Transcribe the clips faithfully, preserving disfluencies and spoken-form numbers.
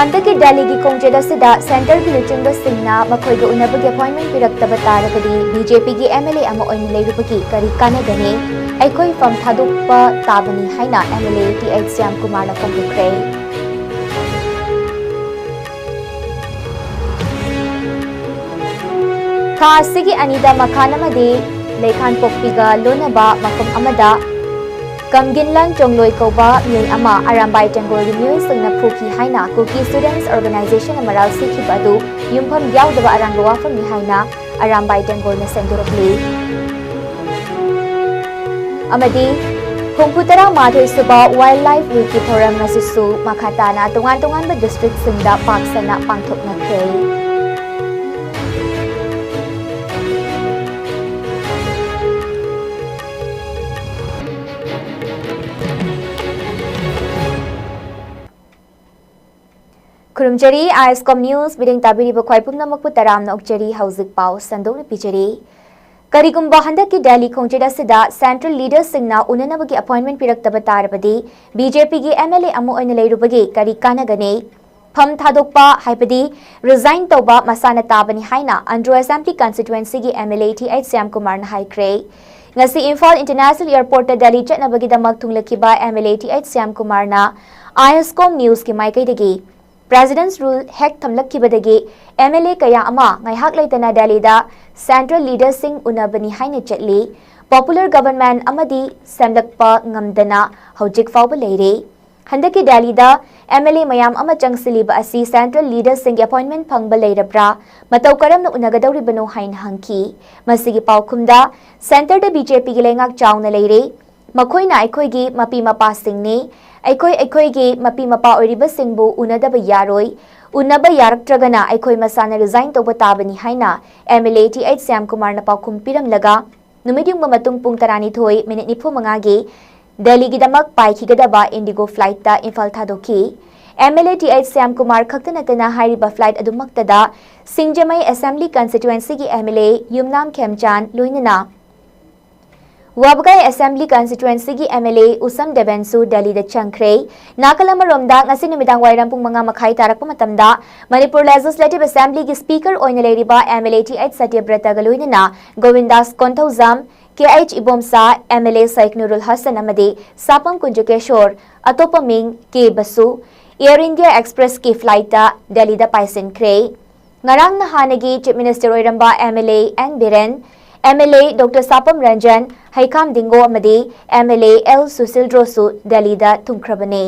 ꯍꯟꯗꯛꯀꯤ ꯗꯦꯜꯂꯤꯒꯤ ꯈꯣꯡꯆꯠ ꯑꯁꯤꯗ ꯁꯦꯟꯇꯔꯒꯤ ꯂꯨꯆꯤꯡꯕꯁꯤꯡꯅ ꯃꯈꯣꯏꯒ ꯎꯅꯕꯒꯤ ꯑꯦꯄꯣꯏꯟꯃꯦꯟ ꯄꯤꯔꯛꯇꯕ ꯇꯥꯔꯒꯗꯤ ꯕꯤ ꯖꯦ ꯄꯤꯒꯤ ꯑꯦꯝ ꯑꯦꯜ ꯑꯦ ꯑꯃ ꯑꯣꯏꯅ ꯂꯩꯔꯨꯕꯒꯤ ꯀꯔꯤ ꯀꯥꯟꯅꯒꯅꯤ? ꯑꯩꯈꯣꯏ ꯐꯝ ꯊꯥꯗꯣꯛꯄ ꯇꯥꯕꯅꯤ ꯍꯥꯏꯅ M L A T H Shyam ꯀꯨꯃꯥꯔꯅ ꯐꯣꯡꯗꯣꯛꯈ꯭ꯔꯦ꯫ ꯊꯥ ꯑꯁꯤꯒꯤ ꯑꯅꯤꯗ ꯃꯈꯥꯟ ꯑꯃꯗꯤ ꯂꯩꯈꯥꯟꯄꯣꯛꯄꯤꯒ ꯂꯣꯟꯅꯕ ꯃꯐꯝ ꯑꯃꯗ ꯀꯝꯒꯤꯟꯂꯥꯡ ꯆꯣꯡꯂꯣꯏ ꯀꯧꯕ ꯃꯤꯑꯣꯏ ꯑꯃ ꯑꯔꯥꯝꯕꯥꯏ ꯇꯦꯡꯒꯣꯜꯒꯤ ꯃꯤꯑꯣꯏꯁꯤꯡꯅ ꯐꯨꯈꯤ ꯍꯥꯏꯅ ꯀꯨꯀꯤ ꯁ꯭ꯇꯨꯗꯦꯟꯠꯁ ꯑꯣꯔꯒꯅꯥꯏꯖꯦꯁꯟꯅ ꯃꯔꯥꯜ ꯁꯤꯈꯤꯕ ꯑꯗꯨ ꯌꯨꯝꯐꯝ ꯌꯥꯎꯗꯕ ꯑꯔꯥꯟꯕ ꯋꯥꯐꯝꯅꯤ ꯍꯥꯏꯅ ꯑꯔꯥꯝꯕꯥꯏ ꯇꯦꯡꯒꯣꯜꯅ ꯁꯦꯡꯗꯣꯔꯛꯂꯤ꯫ ꯑꯃꯗꯤ ꯍꯨꯝꯐꯨ ꯇꯔꯥ ꯃꯥꯊꯣꯏ ꯁꯨꯕ ꯋꯥꯏꯜꯗ ꯂꯥꯏꯐ ꯋꯤꯛꯀꯤ ꯊꯧꯔꯝ ꯑꯁꯤꯁꯨ ꯃꯈꯥ ꯇꯥꯅ ꯇꯣꯉꯥꯟ ꯇꯣꯉꯥꯟꯕ ꯗꯤꯁꯇ꯭ꯔꯤꯛꯁꯤꯡꯗ ꯄꯥꯛ ꯁꯟꯅ ꯄꯥꯡꯊꯣꯛꯅꯈ꯭ꯔꯦ꯫ ꯈꯨꯔꯨꯝꯖꯔꯤ, ꯑꯥꯏ ꯑꯦꯁ ꯀꯣꯝ ꯅ꯭ꯌꯨꯁ ꯃꯤꯠꯌꯦꯡ ꯇꯥꯕꯤꯔꯤꯕ ꯈ꯭ꯋꯥꯏ ꯄꯨꯝꯅꯃꯛꯄꯨ ꯇꯔꯥꯝꯅ ꯑꯣꯛꯆꯔꯤ꯫ ꯍꯧꯖꯤꯛ ꯄꯥꯎ ꯁꯟꯗꯣꯛꯅ ꯄꯤꯖꯔꯤ꯫ ꯀꯔꯤꯒꯨꯝꯕ ꯍꯟꯗꯛꯀꯤ ꯗꯦꯜꯂꯤ ꯈꯣꯡꯆꯠ ꯑꯁꯤꯗ ꯁꯦꯟꯇ꯭ꯔꯦꯜ ꯂꯤꯗꯔꯁꯤꯡꯅ ꯎꯅꯅꯕꯒꯤ ꯑꯦꯄꯣꯏꯟꯃꯦꯟ ꯄꯤꯔꯛꯇꯕ ꯇꯥꯔꯕꯗꯤ ꯕꯤ ꯖꯦ ꯄꯤꯒꯤ ꯑꯦꯝ ꯑꯦꯜ ꯑꯦ ꯑꯃ ꯑꯣꯏꯅ ꯂꯩꯔꯨꯕꯒꯤ ꯀꯔꯤ ꯀꯥꯟꯅꯒꯅꯤ? ꯐꯝ ꯊꯥꯗꯣꯛꯄ ꯍꯥꯏꯕꯗꯤ ꯔꯤꯖꯥꯏꯟ ꯇꯧꯕ ꯃꯁꯥꯅ ꯇꯥꯕꯅꯤ ꯍꯥꯏꯅ ꯑꯟꯗ꯭ꯔꯣ ꯑꯦꯁꯦꯝꯕ꯭ꯂꯤ ꯀꯟꯁꯇꯤꯇ꯭ꯋꯦꯟꯁꯤꯒꯤ M L A T H Shyam ꯀꯨꯃꯥꯔꯅ ꯍꯥꯏꯈ꯭ꯔꯦ꯫ ꯉꯁꯤ ꯏꯝꯐꯥꯜ ꯏꯟꯇꯔꯅꯦꯁꯅꯦꯜ ꯑꯦꯌꯔꯄꯣꯔꯠꯇ ꯗꯦꯜꯂꯤ ꯆꯠꯅꯕꯒꯤꯗꯃꯛ ꯊꯨꯡꯂꯈꯤꯕ M L A T H Shyam ꯀꯨꯃꯥꯔꯅ ꯑꯥꯏ ꯑꯦꯁ ꯀꯣꯝ ꯅ꯭ꯌꯨꯁꯀꯤ ꯃꯥꯏꯀꯩꯗꯒꯤ ꯄ꯭ꯔꯦꯁꯤꯗꯦꯟꯠꯁ ꯔꯨꯜ ꯍꯦꯛ ꯊꯝꯂꯛꯈꯤꯕꯗꯒꯤ ꯑꯦꯝ ꯑꯦꯜ ꯑꯦ ꯀꯌꯥ ꯑꯃ ꯉꯥꯏꯍꯥꯛ ꯂꯩꯇꯅ ꯗꯦꯜꯂꯤꯗ ꯁꯦꯟꯇ꯭ꯔꯦꯜ ꯂꯤꯗꯔꯁꯤꯡ ꯎꯅꯕꯅꯤ ꯍꯥꯏꯅ ꯆꯠꯂꯤ꯫ ꯄꯣꯄꯨꯂꯔ ꯒꯕꯔꯟꯃꯦꯟꯠ ꯑꯃꯗꯤ ꯁꯦꯝꯂꯛꯄ ꯉꯝꯗꯅ ꯍꯧꯖꯤꯛ ꯐꯥꯎꯕ ꯂꯩꯔꯦ꯫ ꯍꯟꯗꯛꯀꯤ ꯗꯦꯜꯂꯤꯗ ꯑꯦꯝ ꯑꯦꯜ ꯑꯦ ꯃꯌꯥꯝ ꯑꯃ ꯆꯪꯁꯤꯜꯂꯤꯕ ꯑꯁꯤ ꯁꯦꯟꯇ꯭ꯔꯦꯜ ꯂꯤꯗꯔꯁꯤꯡꯒꯤ ꯑꯦꯄꯣꯏꯟꯃꯦꯟꯠ ꯐꯪꯕ ꯂꯩꯔꯕ꯭ꯔꯥ? ꯃꯇꯧ ꯀꯔꯝꯅ ꯎꯅꯒꯗꯧꯔꯤꯕꯅꯣ ꯍꯥꯏꯅ ꯍꯪꯈꯤ꯫ ꯃꯁꯤꯒꯤ ꯄꯥꯎꯈꯨꯝꯗ ꯁꯦꯟꯇꯔꯗ ꯕꯤ ꯖꯦ ꯄꯤꯒꯤ ꯂꯩꯉꯥꯛ ꯆꯥꯎꯅ ꯂꯩꯔꯦ꯫ ꯃꯈꯣꯏꯅ ꯑꯩꯈꯣꯏꯒꯤ ꯃꯄꯤ ꯃꯄꯥꯁꯤꯡꯅꯤ꯫ ꯑꯩꯈꯣꯏ ꯑꯩꯈꯣꯏꯒꯤ ꯃꯄꯤ ꯃꯄꯥ ꯑꯣꯏꯔꯤꯕꯁꯤꯡꯕꯨ ꯎꯅꯗꯕ ꯌꯥꯔꯣꯏ꯫ ꯎꯅꯕ ꯌꯥꯔꯛꯇ꯭ꯔꯒꯅ ꯑꯩꯈꯣꯏ ꯃꯁꯥꯅ ꯔꯤꯖꯥꯏꯟ ꯇꯧꯕ ꯇꯥꯕꯅꯤ ꯍꯥꯏꯅ M L A T H Shyam ꯀꯨꯃꯥꯔꯅ ꯄꯥꯎꯈꯨꯝ ꯄꯤꯔꯝꯂꯒ ꯅꯨꯃꯤꯠ ꯌꯨꯡꯕ ꯃꯇꯨꯡ ꯄꯨꯡ ꯇꯔꯥꯅꯤꯊꯣꯏ ꯃꯤꯅꯤꯠ ꯅꯤꯐꯨ ꯃꯉꯥꯒꯤ ꯗꯦꯜꯂꯤꯒꯤꯗꯃꯛ ꯄꯥꯏꯈꯤꯒꯗꯕ ꯏꯟꯗꯤꯒꯣ ꯐ꯭ꯂꯥꯏꯠꯇ ꯏꯝꯐꯥꯜ ꯊꯥꯗꯣꯛꯈꯤ꯫ M L A T H Shyam Kumar ꯈꯛꯇ ꯅꯠꯇꯅ ꯍꯥꯏꯔꯤꯕ ꯐ꯭ꯂꯥꯏꯠ ꯑꯗꯨꯃꯛꯇꯗ ꯁꯤꯡꯖꯃꯩ ꯑꯦꯁꯦꯝꯕ꯭ꯂꯤ ꯀꯟꯁꯇꯤꯇ꯭ꯋꯦꯟꯁꯤꯒꯤ M L A Yumnam Khemchand ꯂꯣꯏꯅꯅ ꯋꯥꯕꯒꯥꯏ ꯑꯦꯁꯦꯝꯕ꯭ꯂꯤ ꯀꯟꯁꯇꯤꯇ꯭ꯋꯦꯟꯁꯤꯒꯤ ꯑꯦꯝ ꯑꯦꯜ ꯑꯦ ꯎꯁꯝ ꯗꯦꯕꯦꯟꯁꯨ ꯗꯦꯜꯂꯤꯗ ꯆꯪꯈ꯭ꯔꯦ꯫ ꯅꯥꯀꯜ ꯑꯃꯔꯣꯝꯗ, ꯉꯁꯤ ꯅꯨꯃꯤꯗꯥꯡ ꯋꯥꯏꯔꯝ ꯄꯨꯡ ꯃꯉꯥ ꯃꯈꯥꯏ ꯇꯥꯔꯛꯄ ꯃꯇꯝꯗ ꯃꯅꯤꯄꯨꯔ ꯂꯦꯖꯤꯁꯂꯦꯇꯤꯚ ꯑꯦꯁꯦꯝꯕ꯭ꯂꯤꯒꯤ ꯁ꯭ꯄꯤꯀꯔ ꯑꯣꯏꯅ ꯂꯩꯔꯤꯕ M L A T H ꯁꯇ꯭ꯌꯕ꯭ꯔꯇꯒ ꯂꯣꯏꯅꯅ Govindas Konthoujam, K H Ibomcha, M L A Shaikh Nurul Hasan ꯑꯃꯗꯤ ꯁꯥꯄꯝ ꯀꯨꯟꯖꯀꯦꯁꯣꯔ, ꯑꯇꯣꯞꯄ ꯃꯤꯡ ꯀꯦ ꯕꯁꯨ, ꯑꯦꯌꯔ ꯏꯟꯗꯤꯌꯥ ꯑꯦꯛꯁꯄ꯭ꯔꯦꯁꯀꯤ ꯐ꯭ꯂꯥꯏꯠꯇ ꯗꯦꯜꯂꯤꯗ ꯄꯥꯏꯁꯤꯟꯈ꯭ꯔꯦ꯫ ꯉꯔꯥꯡ ꯅꯍꯥꯟꯒꯤ ꯆꯤꯐ ꯃꯤꯅꯤꯁꯇꯔ ꯑꯣꯏꯔꯝꯕ M L A N Biren, M L A doctor Sapam Ranjan, Heikham Dingo ꯑꯃꯗꯤ ꯑꯦꯝ ꯑꯦꯜ ꯑꯦ ꯑꯦꯜ ꯁꯨꯁꯤꯜꯗ꯭ꯔꯣꯁꯨ ꯗꯦꯜꯂꯤꯗ ꯊꯨꯡꯈ꯭ꯔꯕꯅꯤ꯫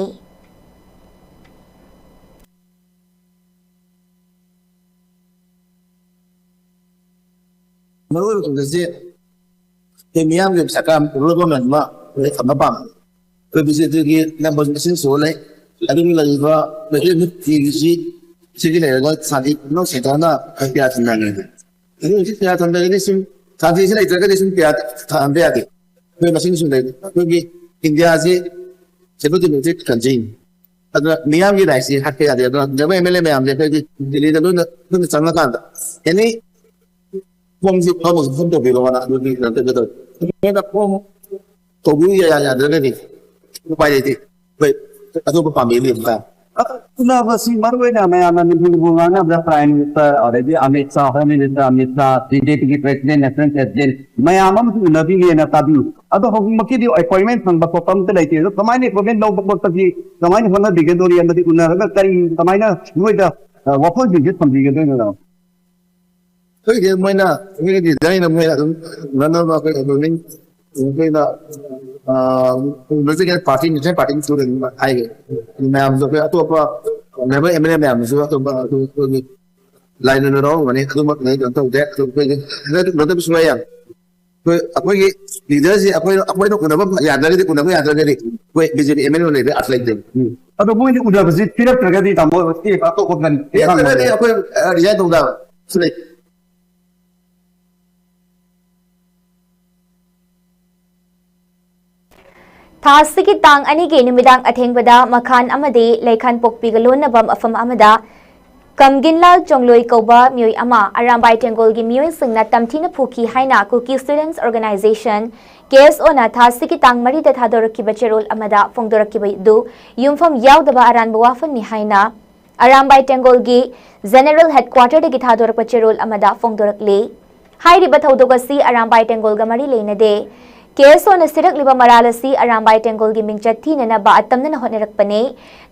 ꯃꯔꯨꯑꯣꯏꯕ ꯈꯣꯡꯆꯠꯁꯤ ꯑꯩꯈꯣꯏ ꯃꯤꯌꯥꯝꯒꯤ ꯁꯔꯀꯥꯔ ꯂꯣꯏꯕ ꯉꯝꯕ ꯂꯩꯐꯝ ꯑꯃ ꯄꯥꯝꯃꯤ꯫ ꯑꯩꯈꯣꯏ ꯕꯤ ꯖꯦ ꯄꯤꯒꯤ ꯅꯝꯕꯔ ꯃꯁꯤꯡ ꯁꯨꯔ ꯂꯩ꯫ ꯑꯗꯨꯅ ꯂꯩꯔꯤꯕ ꯃꯩꯇꯩ ꯃꯤꯠ ꯇꯤꯚꯤꯁꯤ ꯁꯤꯒꯤ ꯂꯩꯔꯒ ꯁꯥꯟꯇꯤ ꯄꯨꯝꯅꯃꯛ ꯁꯦꯟꯊꯥꯅ ꯀꯌꯥ ꯊꯝꯅꯒꯅꯤ? ꯑꯗꯨ ꯍꯧꯖꯤꯛ ꯀꯌꯥ ꯊꯝꯅꯒꯅꯤ? ꯁꯨꯝ ꯁꯥꯟꯇꯤꯁꯤ ꯂꯩꯇ꯭ꯔꯒꯗꯤ ꯁꯨꯝ ꯀꯌꯥ ꯊꯝꯕ ꯌꯥꯗꯦ꯫ ꯑꯩꯈꯣꯏ ꯃꯁꯤꯡ ꯁꯨꯝ ꯂꯩ꯫ ꯑꯩꯈꯣꯏꯒꯤ ꯏꯟꯗꯤꯌꯥꯁꯤ ꯁꯦꯀ꯭ꯌꯨꯂꯔ ꯗꯦꯃꯣꯀ꯭ꯔꯦꯇꯤꯛ ꯀꯟꯇ꯭ꯔꯤꯅꯤ꯫ ꯑꯗꯨꯅ ꯃꯤꯌꯥꯝꯒꯤ ꯔꯥꯏꯠꯁꯤ ꯍꯥꯠꯄ ꯌꯥꯗꯦ꯫ ꯑꯗꯨꯅ ꯍꯟꯗꯛ ꯑꯦꯝ ꯑꯦꯜ ꯑꯦ ꯃꯌꯥꯝꯁꯦ ꯑꯩꯈꯣꯏꯒꯤ ꯗꯤꯜꯂꯤꯗ ꯂꯣꯏꯅ ꯂꯣꯏꯅ ꯆꯪꯉꯀꯥꯟꯗ ꯑꯦꯅꯤ ꯐꯣꯝꯁꯤ ꯐꯣꯝ ꯐꯣꯝ ꯇꯧꯕꯤꯔꯣꯅ ꯑꯗꯨꯒꯤ ꯀꯩꯅꯣ ꯇꯧꯒꯦ ꯇꯧꯋꯦ꯫ ꯑꯗꯨꯃꯥꯏꯅ ꯐꯣꯝ ꯇꯧꯕꯤꯌꯨ ꯌꯥ-, ꯌꯥꯗ꯭ꯔꯒꯗꯤ ꯎꯄꯥꯏ ꯂꯩꯇꯦ꯫ ꯑꯩꯈꯣꯏ ꯑꯇꯣꯞꯄ ꯄꯥꯝꯕꯩ ꯂꯩꯕ ꯇꯥꯔꯦ꯫ ꯎꯅꯕꯁꯤ ꯃꯔꯨꯑꯣꯏꯅ ꯃꯌꯥꯝꯅ ꯅꯤꯡꯊꯤꯅꯕꯨ ꯉꯥꯡꯅꯕꯗ Prime Minister, ꯑꯗꯩꯗꯤ Amit Shah, Home Minister Amit Shah, B J ꯄꯤꯒꯤ President, National President ꯃꯌꯥꯝ ꯑꯃꯁꯨ ꯎꯅꯕꯤꯒꯦꯅ ꯇꯥꯕꯤꯌꯨ꯫ ꯑꯗꯣ ꯍꯧꯖꯤꯛꯃꯛꯀꯤꯗꯤ appointment ꯐꯪꯕ ꯈꯣꯠꯄ ꯑꯝꯇ ꯂꯩꯇꯦ꯫ ꯑꯗꯣ ꯀꯃꯥꯏꯅ appointment ꯂꯧꯕ ꯈꯣꯠꯄꯒꯤ ꯀꯃꯥꯏꯅ ꯍꯣꯠꯅꯕꯤꯒꯗꯣꯔꯤ? ꯑꯃꯗꯤ ꯎꯅꯔꯒ ꯀꯔꯤ, ꯀꯃꯥꯏꯅ, ꯑ, ꯋꯥꯐꯝꯁꯤꯡꯁꯦ ꯊꯝꯕꯤꯒꯗꯣꯏꯅꯣ? ꯑꯩꯈꯣꯏꯒꯤ ꯃꯣꯏꯅ, ꯑꯩꯈꯣꯏꯒꯤ ꯂꯤꯗꯔꯅ ꯃꯣꯏ ꯑꯗꯨꯝ ꯉꯝꯅꯕ ꯑꯩꯈꯣꯏ ꯑꯗꯨꯝ ꯑꯩꯈꯣꯏꯅ, ꯑ, ꯄꯣꯂꯤꯇꯤꯀꯦꯜ ꯄꯥꯔꯇꯤ, ꯅꯦꯁꯅꯦꯜ ꯄꯥꯔꯇꯤ ꯃꯆꯨꯗ ꯑꯗꯨꯝ ꯍꯥꯏꯒꯦ꯫ ꯃꯌꯥꯝꯁꯨ ꯑꯩꯈꯣꯏ ꯑꯇꯣꯞꯄ ꯂꯩꯕ ꯑꯦꯝ ꯑꯦꯜ ꯑꯦ ꯃꯌꯥꯝꯅꯁꯨ ꯑꯇꯣꯞꯄ ꯑꯗꯨ ꯑꯩꯈꯣꯏꯒꯤ ꯂꯥꯏꯟ ꯑꯣꯏꯅ ꯂꯧꯔꯝꯒꯅꯤ꯫ ꯑꯗꯨꯃꯛ ꯀꯩꯅꯣ ꯇꯧꯗꯦ꯫ ꯑꯗꯨ ꯑꯩꯈꯣꯏꯒꯤ ꯍꯟꯗꯛ ꯁꯨꯡꯌꯥ ꯌꯥꯔꯣꯏ꯫ ꯑꯩꯈꯣꯏ, ꯑꯩꯈꯣꯏꯒꯤ ꯂꯤꯗꯔꯁꯤ ꯑꯩꯈꯣꯏꯅ, ꯑꯩꯈꯣꯏꯅ ꯎꯅꯕ ꯌꯥꯗ꯭ꯔꯒꯗꯤ, ꯎꯅꯕ ꯌꯥꯗ꯭ꯔꯒꯗꯤ ꯑꯩꯈꯣꯏ B J P M L ꯑꯦ ꯂꯩꯕ ꯑꯥꯔꯠ ꯂꯩꯇꯦ꯫ ꯎꯝ꯫ ꯑꯗꯣ ꯃꯣꯏꯅ ꯎꯅꯕꯁꯤ ꯄꯤꯔꯛꯇ꯭ꯔꯒꯗꯤ, ꯇꯥꯃꯣ, ꯑꯦ, ꯑꯇꯣꯞꯄ ꯀꯔꯤ ꯄꯤꯔꯛꯇ꯭ꯔꯒꯗꯤ ꯑꯩꯈꯣꯏ, ꯑ, ꯔꯤꯖꯥꯏꯟ ꯇꯧꯗꯕ ꯁꯤ ꯂꯩ꯫ ꯊꯥ ꯑꯁꯤꯒꯤ ꯇꯥꯡ ꯑꯅꯤꯒꯤ ꯅꯨꯃꯤꯗꯥꯡ ꯑꯊꯦꯡꯕꯗ ꯃꯈꯥꯟ ꯑꯃꯗꯤ ꯂꯩꯈꯥꯟ ꯄꯣꯛꯄꯤꯒ ꯂꯣꯟꯅꯕ ꯃꯐꯝ ꯑꯃꯗ ꯀꯝꯒꯤꯟꯂꯥꯜ ꯆꯣꯡꯂꯣꯏ ꯀꯧꯕ ꯃꯤꯑꯣꯏ ꯑꯃ ꯑꯔꯥꯝꯕꯥꯏ ꯇꯦꯡꯒꯣꯜꯒꯤ ꯃꯤꯑꯣꯏꯁꯤꯡꯅ ꯇꯝꯊꯤꯅ ꯐꯨꯈꯤ ꯍꯥꯏꯅ Kuki Students Organization, ꯀꯦ ꯑꯦꯁ ꯑꯣꯅ ꯊꯥ ꯑꯁꯤꯒꯤ ꯇꯥꯡ ꯃꯔꯤꯗ ꯊꯥꯗꯣꯔꯛꯈꯤꯕ ꯆꯦꯔꯣꯜ ꯑꯃꯗ ꯐꯣꯡꯗꯣꯔꯛꯈꯤꯕ ꯑꯗꯨ ꯌꯨꯝꯐꯝ ꯌꯥꯎꯗꯕ ꯑꯔꯥꯟꯕ ꯋꯥꯐꯝꯅꯤ ꯍꯥꯏꯅ ꯑꯔꯥꯝꯕꯥꯏ ꯇꯦꯡꯒꯣꯜꯒꯤ General Headquarterꯗꯒꯤ ꯊꯥꯗꯣꯔꯛꯄ ꯆꯦꯔꯣꯜ ꯑꯃꯗ ꯐꯣꯡꯗꯣꯔꯛꯂꯤ꯫ ꯍꯥꯏꯔꯤꯕ ꯊꯧꯗꯣꯛ ꯑꯁꯤ ꯑꯔꯥꯝꯕꯥꯏ ꯇꯦꯡꯒꯣꯜꯒ ꯃꯔꯤ ꯂꯩꯅꯗꯦ꯫ ꯀꯦ ꯑꯦꯁ ꯑꯣꯅ ꯁꯤꯔꯛꯂꯤꯕ ꯃꯔꯥꯜ ꯑꯁꯤ ꯑꯔꯥꯝꯕꯥꯏ ꯇꯦꯡꯒꯣꯜꯒꯤ ꯃꯤꯡꯆꯠ ꯊꯤꯅꯅꯕ ꯑꯇꯝꯅꯅ ꯍꯣꯠꯅꯔꯛꯄꯅꯤ꯫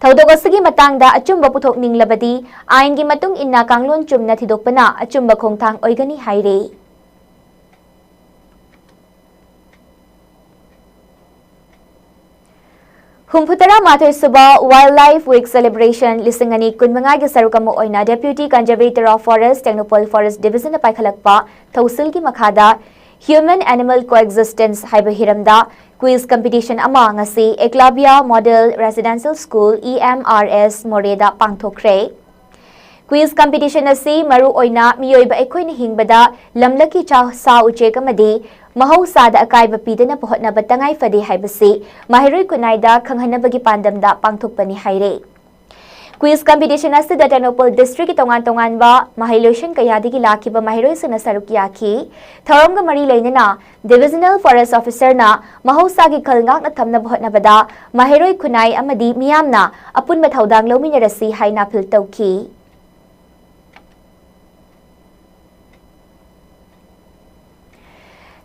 ꯊꯧꯗꯣꯛ ꯑꯁꯤꯒꯤ ꯃꯇꯥꯡꯗ ꯑꯆꯨꯝꯕ ꯄꯨꯊꯣꯛꯅꯤꯡꯂꯕꯗꯤ ꯑꯥꯏꯟꯒꯤ ꯃꯇꯨꯡ ꯏꯟꯅ ꯀꯥꯡꯂꯣꯟ ꯆꯨꯝꯅ ꯊꯤꯗꯣꯛꯄꯅ ꯑꯆꯨꯝꯕ ꯈꯣꯡꯊꯥꯡ ꯑꯣꯏꯒꯅꯤ ꯍꯥꯏꯔꯤ꯫ ꯍꯨꯝꯐꯨꯇꯔꯥ ꯃꯥꯊꯣꯏ ꯁꯨꯕ Wildlife Week Celebration ꯂꯤꯁꯤꯡ ꯑꯅꯤ ꯀꯨꯟꯃꯉꯥꯒꯤ ꯁꯔꯨꯛ ꯑꯃ ꯑꯣꯏꯅ Deputy Conservator of Forest Tengnoupal Forest Divisionꯅ ꯄꯥꯏꯈꯠꯂꯛꯄ ꯊꯧꯁꯤꯜꯒꯤ ꯃꯈꯥꯗ Human Animal Coexistence ꯍꯥꯏꯕ ꯍꯤꯔꯝꯗ quiz competition ꯑꯃ ꯉꯁꯤ Eklavya Model Residential School, E M R S, ꯃꯣꯔꯦꯗ ꯄꯥꯡꯊꯣꯛꯈ꯭ꯔꯦ꯫ Quiz competition ꯑꯁꯤ ꯃꯔꯨ ꯑꯣꯏꯅ ꯃꯤꯑꯣꯏꯕ ꯑꯩꯈꯣꯏꯅ ꯍꯤꯡꯕꯗ ꯂꯝꯂꯛꯀꯤ ꯆꯥ-, ꯁꯥ ꯎꯆꯦꯛ ꯑꯃꯗꯤ ꯃꯍꯧꯁꯥꯗ ꯑꯀꯥꯏꯕ ꯄꯤꯗꯅꯕ ꯍꯣꯠꯅꯕ ꯇꯉꯥꯏ ꯐꯗꯦ ꯍꯥꯏꯕꯁꯤ ꯃꯍꯩꯔꯣꯏ ꯈꯨꯟꯅꯥꯏꯗ ꯈꯪꯍꯟꯅꯕꯒꯤ ꯄꯥꯟꯗꯝꯗ ꯄꯥꯡꯊꯣꯛꯄꯅꯤ ꯍꯥꯏꯔꯦ꯫ Quiz competition ꯑꯁꯤꯗ ꯇꯦꯡꯅꯧꯄꯜ districtꯀꯤ ꯇꯣꯉꯥꯟ ꯇꯣꯉꯥꯟꯕ ꯃꯍꯩꯂꯣꯏꯁꯪ ꯀꯌꯥꯗꯒꯤ ꯂꯥꯛꯈꯤꯕ ꯃꯍꯩꯔꯣꯏꯁꯤꯡꯅ ꯁꯔꯨꯛ ꯌꯥꯈꯤ꯫ ꯊꯧꯔꯝꯒ ꯃꯔꯤ ꯂꯩꯅꯅ Divisional Forest Officerꯅ ꯃꯍꯧꯁꯥꯒꯤ ꯈꯜ ꯉꯥꯛꯅ ꯊꯝꯅꯕ ꯍꯣꯠꯅꯕꯗ ꯃꯍꯩꯔꯣꯏ ꯈꯨꯟꯅꯥꯏ ꯑꯃꯗꯤ ꯃꯤꯌꯥꯝꯅ ꯑꯄꯨꯟꯕ ꯊꯧꯗꯥꯡ ꯂꯧꯃꯤꯟꯅꯔꯁꯤ ꯍꯥꯏꯅ ꯑꯥꯄꯤꯜ ꯇꯧꯈꯤ꯫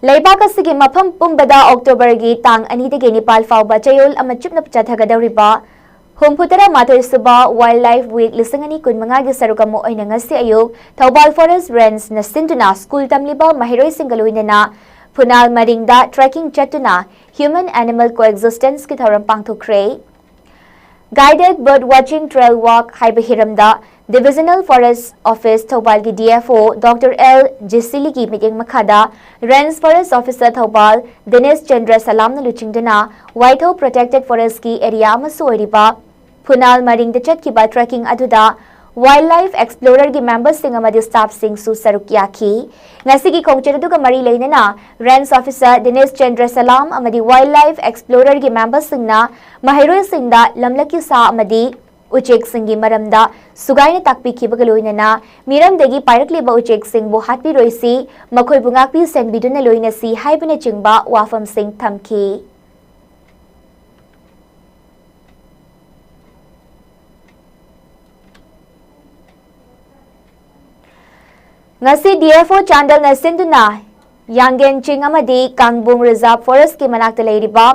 ꯂꯩꯕꯥꯛ ꯑꯁꯤꯒꯤ ꯃꯐꯝ ꯄꯨꯝꯕꯗ Octoberꯒꯤ ꯇꯥꯡ ꯑꯅꯤꯗꯒꯤ ꯅꯤꯄꯥꯜ ꯐꯥꯎꯕ ꯆꯌꯣꯜ ꯑꯃ ꯆꯨꯞꯅ ꯆꯠꯊꯒꯗꯧꯔꯤꯕ ꯍꯨꯝꯐꯨꯇꯔꯥ ꯃꯥꯊꯣꯏ ꯁꯨꯕ Wildlife Week ꯂꯤꯁꯤꯡ ꯑꯅꯤ ꯀꯨꯟꯃꯉꯥꯒꯤ ꯁꯔꯨꯛ ꯑꯃ ꯑꯣꯏꯅ ꯉꯁꯤ ꯑꯌꯨꯛ ꯊꯧꯕꯥꯜ Forest Rangeꯅ ꯁꯤꯟꯗꯨꯅ ꯁ꯭ꯀꯨꯜ ꯇꯝꯂꯤꯕ ꯃꯍꯩꯔꯣꯏꯁꯤꯡꯒ ꯂꯣꯏꯅꯅ ꯐꯨꯅꯥꯜ ꯃꯔꯤꯡꯗ trekking ꯆꯠꯇꯨꯅ Human Animal Coexistenceꯀꯤ ꯊꯧꯔꯝ ꯄꯥꯡꯊꯣꯛꯈ꯭ꯔꯦ꯫ Guided Bird Watching Trail Walk ꯍꯥꯏꯕ ꯍꯤꯔꯝꯗ Divisional Forest Office ꯊꯧꯕꯥꯜꯒꯤ D F O Doctor L ꯖꯦꯁꯤꯂꯤꯒꯤ ꯃꯤꯠꯌꯦꯡ ꯃꯈꯥꯗ Range Forest Officer ꯊꯧꯕꯥꯜ ꯗꯤꯅꯦꯁ ꯆꯟꯗ꯭ꯔ ꯁꯂꯥꯝꯅ ꯂꯨꯆꯤꯡꯗꯨꯅ ꯋꯥꯏꯊꯧ Protected Forestꯀꯤ area ꯑꯃꯁꯨ ꯑꯣꯏꯔꯤꯕ ꯐꯨꯅꯥꯜ ꯃꯔꯤꯡꯗ ꯆꯠꯈꯤꯕ trekking ꯑꯗꯨꯗ Wildlife Explorerꯒꯤ memberꯁꯤꯡ ꯑꯃꯗꯤ staffꯁꯤꯡꯁꯨ ꯁꯔꯨꯛ ꯌꯥꯈꯤ꯫ ꯉꯁꯤꯒꯤ ꯈꯣꯡꯆꯠ ꯑꯗꯨꯒ ꯃꯔꯤ ꯂꯩꯅꯅ Range Officer ꯗꯤꯅꯦꯁ ꯆꯟꯗ꯭ꯔ ꯁꯂꯥꯝ ꯑꯃꯗꯤ Wildlife Explorerꯒꯤ memberꯁꯤꯡꯅ ꯃꯍꯩꯔꯣꯏꯁꯤꯡꯗ ꯂꯝꯂꯛꯀꯤ ꯁꯥ ꯑꯃꯗꯤ ꯎꯆꯦꯛꯁꯤꯡꯒꯤ ꯃꯔꯝꯗ ꯁꯨꯒꯥꯏꯅ ꯇꯥꯛꯄꯤꯈꯤꯕꯒ ꯂꯣꯏꯅꯅ ꯃꯤꯔꯝꯗꯒꯤ ꯄꯥꯏꯔꯛꯂꯤꯕ ꯎꯆꯦꯛꯁꯤꯡꯕꯨ ꯍꯥꯠꯄꯤꯔꯣꯏꯁꯤ, ꯃꯈꯣꯏꯕꯨ ꯉꯥꯛꯄꯤ ꯁꯦꯟꯕꯤꯗꯨꯅ ꯂꯣꯏꯅꯁꯤ ꯍꯥꯏꯕꯅꯆꯤꯡꯕ ꯋꯥꯐꯝꯁꯤꯡ ꯊꯝꯈꯤ꯫ ꯉꯁꯤ D F O ꯆꯥꯟꯗꯦꯜꯅ ꯁꯤꯟꯗꯨꯅ ꯌꯥꯡꯒꯦꯟ ꯆꯤꯡ ꯑꯃꯗꯤ ꯀꯥꯡꯕꯨꯡ Reserve Forestꯀꯤ ꯃꯅꯥꯛꯇ ꯂꯩꯔꯤꯕ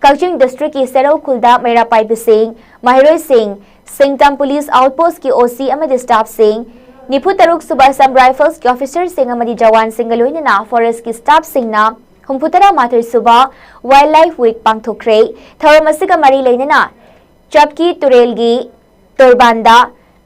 ꯀꯛꯆꯤꯡ districtꯀꯤ ꯁꯦꯔꯧ ꯈꯨꯜꯗ ꯃꯩꯔꯥ ꯄꯥꯏꯕꯤꯁꯤꯡ, ꯃꯍꯩꯔꯣꯏꯁꯤꯡ, ꯁꯤꯡꯇꯝ police outpostꯀꯤ O C ꯑꯃꯗꯤ staffꯁꯤꯡ, ꯅꯤꯐꯨ ꯇꯔꯨꯛ ꯁꯨꯕ Assam Riflesꯀꯤ officerꯁꯤꯡ ꯑꯃꯗꯤ ꯖꯋꯥꯟꯁꯤꯡꯒ ꯂꯣꯏꯅꯅ forestꯀꯤ staffꯁꯤꯡꯅ ꯍꯨꯝꯐꯨ ꯇꯔꯥ ꯃꯥꯊꯣꯏ ꯁꯨꯕ Wildlife Week ꯄꯥꯡꯊꯣꯛꯈ꯭ꯔꯦ꯫ ꯊꯧꯔꯝ ꯑꯁꯤꯒ ꯃꯔꯤ ꯂꯩꯅꯅ ꯆꯞꯀꯤ ꯇꯨꯔꯦꯜꯒꯤ ꯇꯣꯔꯕꯥꯟꯗ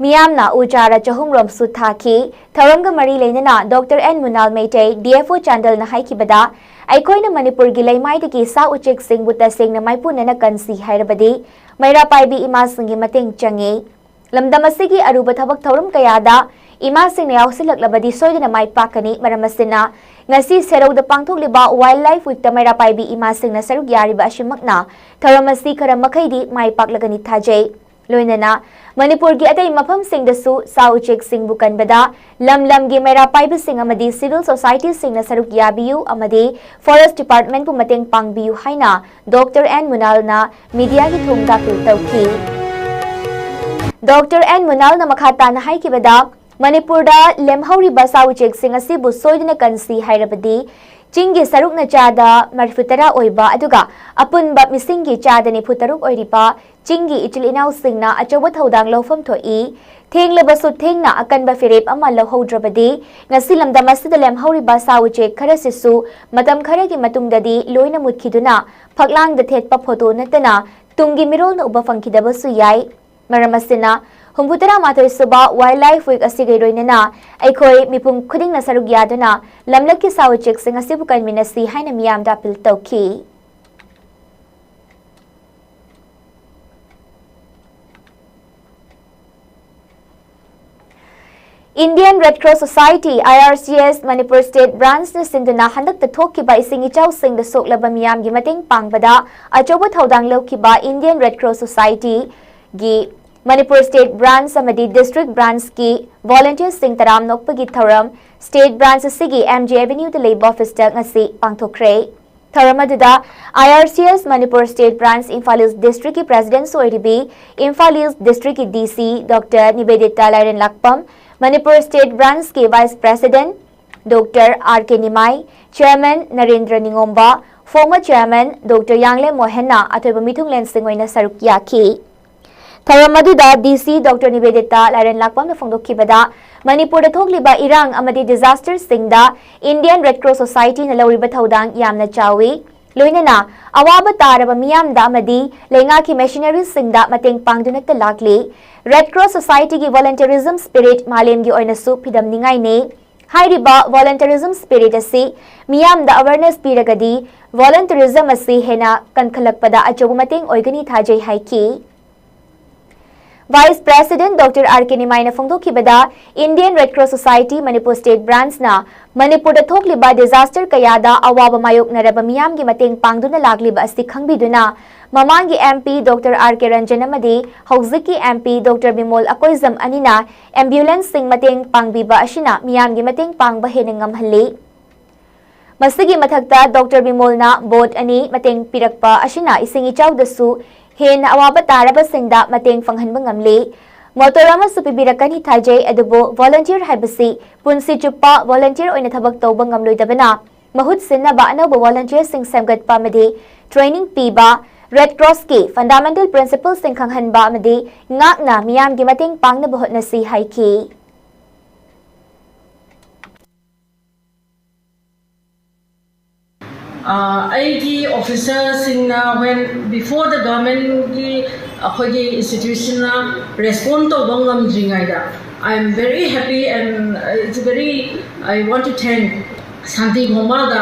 ꯃꯤꯌꯥꯝꯅ ꯎ ꯆꯥꯔ ꯆꯍꯨꯝ ꯔꯣꯝꯁꯨ ꯊꯥꯈꯤ꯫ ꯊꯧꯔꯝꯒ ꯃꯔꯤ ꯂꯩꯅꯅ Doctor N ꯃꯨꯅꯥꯜ Meitei, D F O ꯆꯥꯟꯗꯦꯜꯅ ꯍꯥꯏꯈꯤꯕꯗ, ꯑꯩꯈꯣꯏꯅ ꯃꯅꯤꯄꯨꯔꯒꯤ ꯂꯩꯃꯥꯏꯗꯒꯤ ꯁꯥ ꯎꯆꯦꯛꯁꯤꯡꯕꯨ ꯇꯁꯦꯡꯅ ꯃꯥꯏꯄꯨꯅꯅ ꯀꯟꯁꯤ ꯍꯥꯏꯔꯕꯗꯤ ꯃꯩꯔꯥ ꯄꯥꯏꯕꯤ ꯏꯃꯥꯁꯤꯡꯒꯤ ꯃꯇꯦꯡ ꯆꯪꯉꯤ꯫ ꯂꯝꯗꯝ ꯑꯁꯤꯒꯤ ꯑꯔꯨꯕ ꯊꯕꯛ ꯊꯧꯔꯝ ꯀꯌꯥꯗ ꯏꯃꯥꯁꯤꯡꯅ ꯌꯥꯎꯁꯤꯜꯂꯛꯂꯕꯗꯤ ꯁꯣꯏꯗꯅ ꯃꯥꯏ ꯄꯥꯛꯀꯅꯤ꯫ ꯃꯔꯝ ꯑꯁꯤꯅ, ꯉꯁꯤ ꯁꯦꯔꯧꯗ ꯄꯥꯡꯊꯣꯛꯂꯤꯕ Wildlife Weekꯇ ꯃꯩꯔꯥ ꯄꯥꯏꯕꯤ ꯏꯃꯥꯁꯤꯡꯅ ꯁꯔꯨꯛ ꯌꯥꯔꯤꯕ ꯑꯁꯤꯃꯛꯅ ꯊꯧꯔꯝ ꯑꯁꯤ ꯈꯔ ꯃꯈꯩꯗꯤ ꯃꯥꯏ ꯄꯥꯛꯂꯒꯅꯤ ꯊꯥꯖꯩ꯫ ꯂꯣꯏꯅꯅ ꯃꯅꯤꯄꯨꯔꯒꯤ ꯑꯇꯩ ꯃꯐꯝꯁꯤꯡꯗꯁꯨ ꯁꯥ ꯎꯆꯦꯛꯁꯤꯡꯕꯨ ꯀꯟꯕꯗ ꯂꯝ ꯂꯝꯒꯤ ꯃꯩꯔꯥ ꯄꯥꯏꯕꯤꯁꯤꯡ ꯑꯃꯗꯤ civil societyꯁꯤꯡꯅ ꯁꯔꯨꯛ ꯌꯥꯕꯤꯌꯨ ꯑꯃꯗꯤ Forest Departmentꯄꯨ ꯃꯇꯦꯡ ꯄꯥꯡꯕꯤꯌꯨ ꯍꯥꯏꯅ Doctor N ꯃꯨꯅꯥꯜꯅ mediaꯒꯤ ꯊꯣꯡꯗ appeal ꯇꯧꯈꯤ꯫ Doctor N ꯃꯨꯅꯥꯜꯅ ꯃꯈꯥ ꯇꯥꯅ ꯍꯥꯏꯈꯤꯕꯗ, ꯃꯅꯤꯄꯨꯔꯗ ꯂꯦꯝꯍꯧꯔꯤꯕ ꯁꯥ ꯎꯆꯦꯛꯁꯤꯡ ꯑꯁꯤꯕꯨ ꯁꯣꯏꯗꯅ ꯀꯟꯁꯤ ꯍꯥꯏꯔꯕꯗꯤ, ꯆꯤꯡꯒꯤ ꯁꯔꯨꯛꯅ ꯆꯥꯗ ꯃꯔꯤꯐꯨ ꯇꯔꯥ ꯑꯣꯏꯕ, ꯑꯗꯨꯒ ꯑꯄꯨꯟꯕ ꯃꯤꯁꯤꯡꯒꯤ ꯆꯥꯗ ꯅꯤꯐꯨ ꯇꯔꯨꯛ ꯑꯣꯏꯔꯤꯕ ꯆꯤꯡꯒꯤ ꯏꯆꯤꯜ ꯏꯅꯥꯎꯁꯤꯡꯅ ꯑꯆꯧꯕ ꯊꯧꯗꯥꯡ ꯂꯧꯐꯝ ꯊꯣꯛꯏ꯫ ꯊꯦꯡꯂꯕꯁꯨ ꯊꯦꯡꯅ ꯑꯀꯟꯕ ꯐꯤꯔꯦꯞ ꯑꯃ ꯂꯧꯍꯧꯗ꯭ꯔꯕꯗꯤ, ꯉꯁꯤ ꯂꯝꯗꯝ ꯑꯁꯤꯗ ꯂꯦꯝꯍꯧꯔꯤꯕ ꯁꯥ ꯎꯆꯦꯛ ꯈꯔꯁꯤꯁꯨ ꯃꯇꯝ ꯈꯔꯒꯤ ꯃꯇꯨꯡꯗꯗꯤ ꯂꯣꯏꯅ ꯃꯨꯠꯈꯤꯗꯨꯅ ꯐꯛꯂꯥꯡꯗ ꯊꯦꯠꯄ ꯐꯣꯇꯣ ꯅꯠꯇꯅ ꯇꯨꯡꯒꯤ ꯃꯤꯔꯣꯜꯅ ꯎꯕ ꯐꯪꯈꯤꯗꯕꯁꯨ ꯌꯥꯏ꯫ ꯃꯔꯝ ꯑꯁꯤꯅ, ꯍꯨꯝꯐꯨ ꯇꯔꯥ ꯃꯥꯊꯣꯏ ꯁꯨꯕ Wildlife Week ꯑꯁꯤꯒ ꯂꯣꯏꯅꯅ ꯑꯩꯈꯣꯏ ꯃꯤꯄꯨꯝ ꯈꯨꯗꯤꯡꯅ ꯁꯔꯨꯛ ꯌꯥꯗꯨꯅ ꯂꯝꯂꯛꯀꯤ ꯁꯥ ꯎꯆꯦꯛꯁꯤꯡ ꯑꯁꯤꯕꯨ ꯀꯟꯃꯤꯟꯅꯁꯤ ꯍꯥꯏꯅ ꯃꯤꯌꯥꯝꯗ appeal ꯇꯧꯈꯤ꯫ Indian Red Cross Society, I R C S, Manipur State Branchꯅ ꯁꯤꯟꯗꯨꯅ ꯍꯟꯗꯛꯇ ꯊꯣꯛꯈꯤꯕ ꯏꯁꯤꯡ ꯏꯆꯥꯎꯁꯤꯡꯗ ꯁꯣꯛꯂꯕ ꯃꯤꯌꯥꯝꯒꯤ ꯃꯇꯦꯡ ꯄꯥꯡꯕꯗ ꯑꯆꯧꯕ ꯊꯧꯗꯥꯡ ꯂꯧꯈꯤꯕ Indian Red Cross Societyꯒꯤ ꯃꯅꯤꯄꯨꯔ ꯁ꯭ꯇꯦꯠ ꯕ꯭ꯔꯥꯟꯆ ꯑꯃꯗꯤ ꯗꯤꯁꯇ꯭ꯔꯤꯛ ꯕ꯭ꯔꯥꯟꯆꯀꯤ ꯚꯣꯂꯨꯟꯇꯤꯌꯔꯁꯤꯡ ꯇꯔꯥꯝꯅ ꯑꯣꯛꯄꯒꯤ ꯊꯧꯔꯝ ꯁ꯭ꯇꯦꯠ ꯕ꯭ꯔꯥꯟꯆ ꯑꯁꯤꯒꯤ ꯑꯦꯝ ꯖꯤ ꯑꯦꯚꯦꯅ꯭ꯌꯨꯗ ꯂꯩꯕ ꯑꯣꯐꯤꯁꯇ ꯉꯁꯤ ꯄꯥꯡꯊꯣꯛꯈ꯭ꯔꯦ꯫ ꯊꯧꯔꯝ ꯑꯗꯨꯗ I R C S Manipur state branch Imphal east ꯗꯤꯁꯇ꯭ꯔꯤꯛꯀꯤ ꯄ꯭ꯔꯦꯁꯤꯗꯦꯟꯠꯁꯨ ꯑꯣꯏꯔꯤꯕꯤ ꯏꯝꯐꯥꯜ ꯏꯁ ꯗꯤꯁꯇ꯭ꯔꯤꯛꯀꯤ D C doctor Nivedita Lairenlakpam, Manipur state ꯕ꯭ꯔꯥꯟꯆꯀꯤ vice president doctor R K Nimai, chairman Narendra Ningomba, former chairman doctor Yanglem ꯃꯣꯍꯟꯅ ꯑꯊꯣꯏꯕ ꯃꯤꯊꯨꯡꯂꯦꯟꯁꯤꯡ ꯑꯣꯏꯅ ꯁꯔꯨꯛ ꯌꯥꯈꯤ꯫ ꯊꯧꯔꯝ ꯑꯗꯨꯗ ꯗꯤ ꯁꯤ ꯗꯣꯛꯇꯔ ꯅꯤꯕꯦꯗꯤꯇꯥ ꯂꯥꯏꯔꯦꯟꯂꯥꯛꯄꯝꯅ ꯐꯣꯡꯗꯣꯛꯈꯤꯕꯗ, ꯃꯅꯤꯄꯨꯔꯗ ꯊꯣꯛꯂꯤꯕ ꯏꯔꯥꯡ ꯑꯃꯗꯤ ꯗꯤꯖꯥꯁꯇꯔꯁꯤꯡꯗ ꯏꯟꯗꯤꯌꯟ ꯔꯦꯗ ꯀ꯭ꯔꯣꯁ ꯁꯣꯁꯥꯏꯇꯤꯅ ꯂꯧꯔꯤꯕ ꯊꯧꯗꯥꯡ ꯌꯥꯝꯅ ꯆꯥꯎꯏ꯫ ꯂꯣꯏꯅꯅ ꯑꯋꯥꯕ ꯇꯥꯔꯕ ꯃꯤꯌꯥꯝꯗ ꯑꯃꯗꯤ ꯂꯩꯉꯥꯛꯀꯤ ꯃꯤꯁꯅꯔꯤꯁꯤꯡꯗ ꯃꯇꯦꯡ ꯄꯥꯡꯗꯨꯅꯇ ꯂꯥꯛꯂꯤ꯫ ꯔꯦꯗ ꯀ꯭ꯔꯣꯁ ꯁꯣꯁꯥꯏꯇꯤꯒꯤ ꯚꯣꯂꯨꯟꯇꯤꯌꯔꯤꯖꯝ ꯁ꯭ꯄꯤꯔꯤꯠ ꯃꯥꯂꯦꯝꯒꯤ ꯑꯣꯏꯅꯁꯨ ꯐꯤꯗꯝꯅꯤꯡꯉꯥꯏꯅꯤ꯫ ꯍꯥꯏꯔꯤꯕ ꯚꯣꯂꯨꯟꯇꯤꯌꯔꯤꯖꯝ ꯁ꯭ꯄꯤꯔꯤꯠ ꯑꯁꯤ ꯃꯤꯌꯥꯝꯗ ꯑꯦꯋꯦꯌꯔꯅꯦꯁ ꯄꯤꯔꯒꯗꯤ ꯚꯣꯂꯨꯟꯇꯤꯌꯔꯤꯖꯝ ꯑꯁꯤ ꯍꯦꯟꯅ ꯀꯟꯈꯠꯂꯛꯄꯗ ꯑꯆꯧꯕ ꯃꯇꯦꯡ ꯑꯣꯏꯒꯅꯤ ꯊꯥꯖꯩ ꯍꯥꯏꯈꯤ꯫ Vice president doctor R K ꯅꯤꯃꯥꯏꯅ ꯐꯣꯡꯗꯣꯛꯈꯤꯕꯗ, Indian red cross society Manipur state ꯕ꯭ꯔꯥꯟꯆꯅ ꯃꯅꯤꯄꯨꯔꯗ ꯊꯣꯛꯂꯤꯕ ꯗꯤꯖꯥꯁꯇꯔ ꯀꯌꯥꯗ ꯑꯋꯥꯕ ꯃꯥꯌꯣꯛꯅꯔꯕ ꯃꯤꯌꯥꯝꯒꯤ ꯃꯇꯦꯡ ꯄꯥꯡꯗꯨꯅ ꯂꯥꯛꯂꯤꯕ ꯑꯁꯤ ꯈꯪꯕꯤꯗꯨꯅ, ꯃꯃꯥꯡꯒꯤ ꯑꯦꯝ ꯄꯤ ꯗꯣꯛꯇꯔ ꯑꯥꯔ ꯀꯦ ꯔꯟꯖꯟ ꯑꯃꯗꯤ ꯍꯧꯖꯤꯛꯀꯤ M P doctor Bimol Akoijam ꯑꯅꯤꯅ ꯑꯦꯝꯕꯨꯂꯦꯟꯁꯁꯤꯡ ꯃꯇꯦꯡ ꯄꯥꯡꯕꯤꯕ ꯑꯁꯤꯅ ꯃꯤꯌꯥꯝꯒꯤ ꯃꯇꯦꯡ ꯄꯥꯡꯕ ꯍꯦꯟꯅ ꯉꯝꯍꯜꯂꯤ꯫ ꯃꯁꯤꯒꯤ ꯃꯊꯛꯇ ꯗꯣꯛꯇꯔ ꯕꯤꯃꯣꯜꯅ ꯕꯣꯠ ꯑꯅꯤ ꯃꯇꯦꯡ ꯄꯤꯔꯛꯄ ꯑꯁꯤꯅ ꯏꯁꯤꯡ ꯏꯆꯥꯎꯗꯁꯨ ꯍꯦꯟꯅ ꯑꯋꯥꯕ ꯇꯥꯔꯕꯁꯤꯡꯗ ꯃꯇꯦꯡ ꯐꯪꯍꯟꯕ ꯉꯝꯂꯤ꯫ ꯃꯣꯇꯣꯔ ꯑꯃꯁꯨ ꯄꯤꯕꯤꯔꯛꯀꯅꯤ ꯊꯥꯖꯩ, ꯑꯗꯨꯕꯨ ꯚꯣꯂꯨꯟꯇꯤꯌꯔ ꯍꯥꯏꯕꯁꯤ ꯄꯨꯟꯁꯤ ꯆꯨꯞꯄ ꯚꯣꯂꯨꯟꯇꯤꯌꯔ ꯑꯣꯏꯅ ꯊꯕꯛ ꯇꯧꯕ ꯉꯝꯂꯣꯏꯗꯕꯅ, ꯃꯍꯨꯠ ꯁꯤꯟꯅꯕ ꯑꯅꯧꯕ ꯚꯣꯂꯨꯟꯇꯤꯌꯔꯁꯤꯡ ꯁꯦꯝꯒꯠꯄ ꯑꯃꯗꯤ ꯇ꯭ꯔꯦꯅꯤꯡ ꯄꯤꯕ, ꯔꯦꯗ ꯀ꯭ꯔꯣꯁꯀꯤ ꯐꯟꯗꯥꯃꯦꯟꯇꯦꯜ ꯄ꯭ꯔꯤꯟꯁꯤꯄꯜꯁꯤꯡ ꯈꯪꯍꯟꯕ ꯑꯃꯗꯤ ꯉꯥꯛꯅ ꯃꯤꯌꯥꯝꯒꯤ ꯃꯇꯦꯡ ꯄꯥꯡꯅꯕ ꯍꯣꯠꯅꯁꯤ ꯍꯥꯏꯈꯤ꯫ ꯑꯥ, ꯑꯩꯒꯤ ꯑꯣꯐꯤꯁꯔꯁꯤꯡꯅ when before the governmentꯒꯤ ꯑꯩꯈꯣꯏꯒꯤ institutionꯅ respond ꯇꯧꯕ ꯉꯝꯗ꯭ꯔꯤꯉꯩꯗ, I am very happy and it's very, I want to thank Shanti ꯈꯣꯡꯕꯥꯜꯗ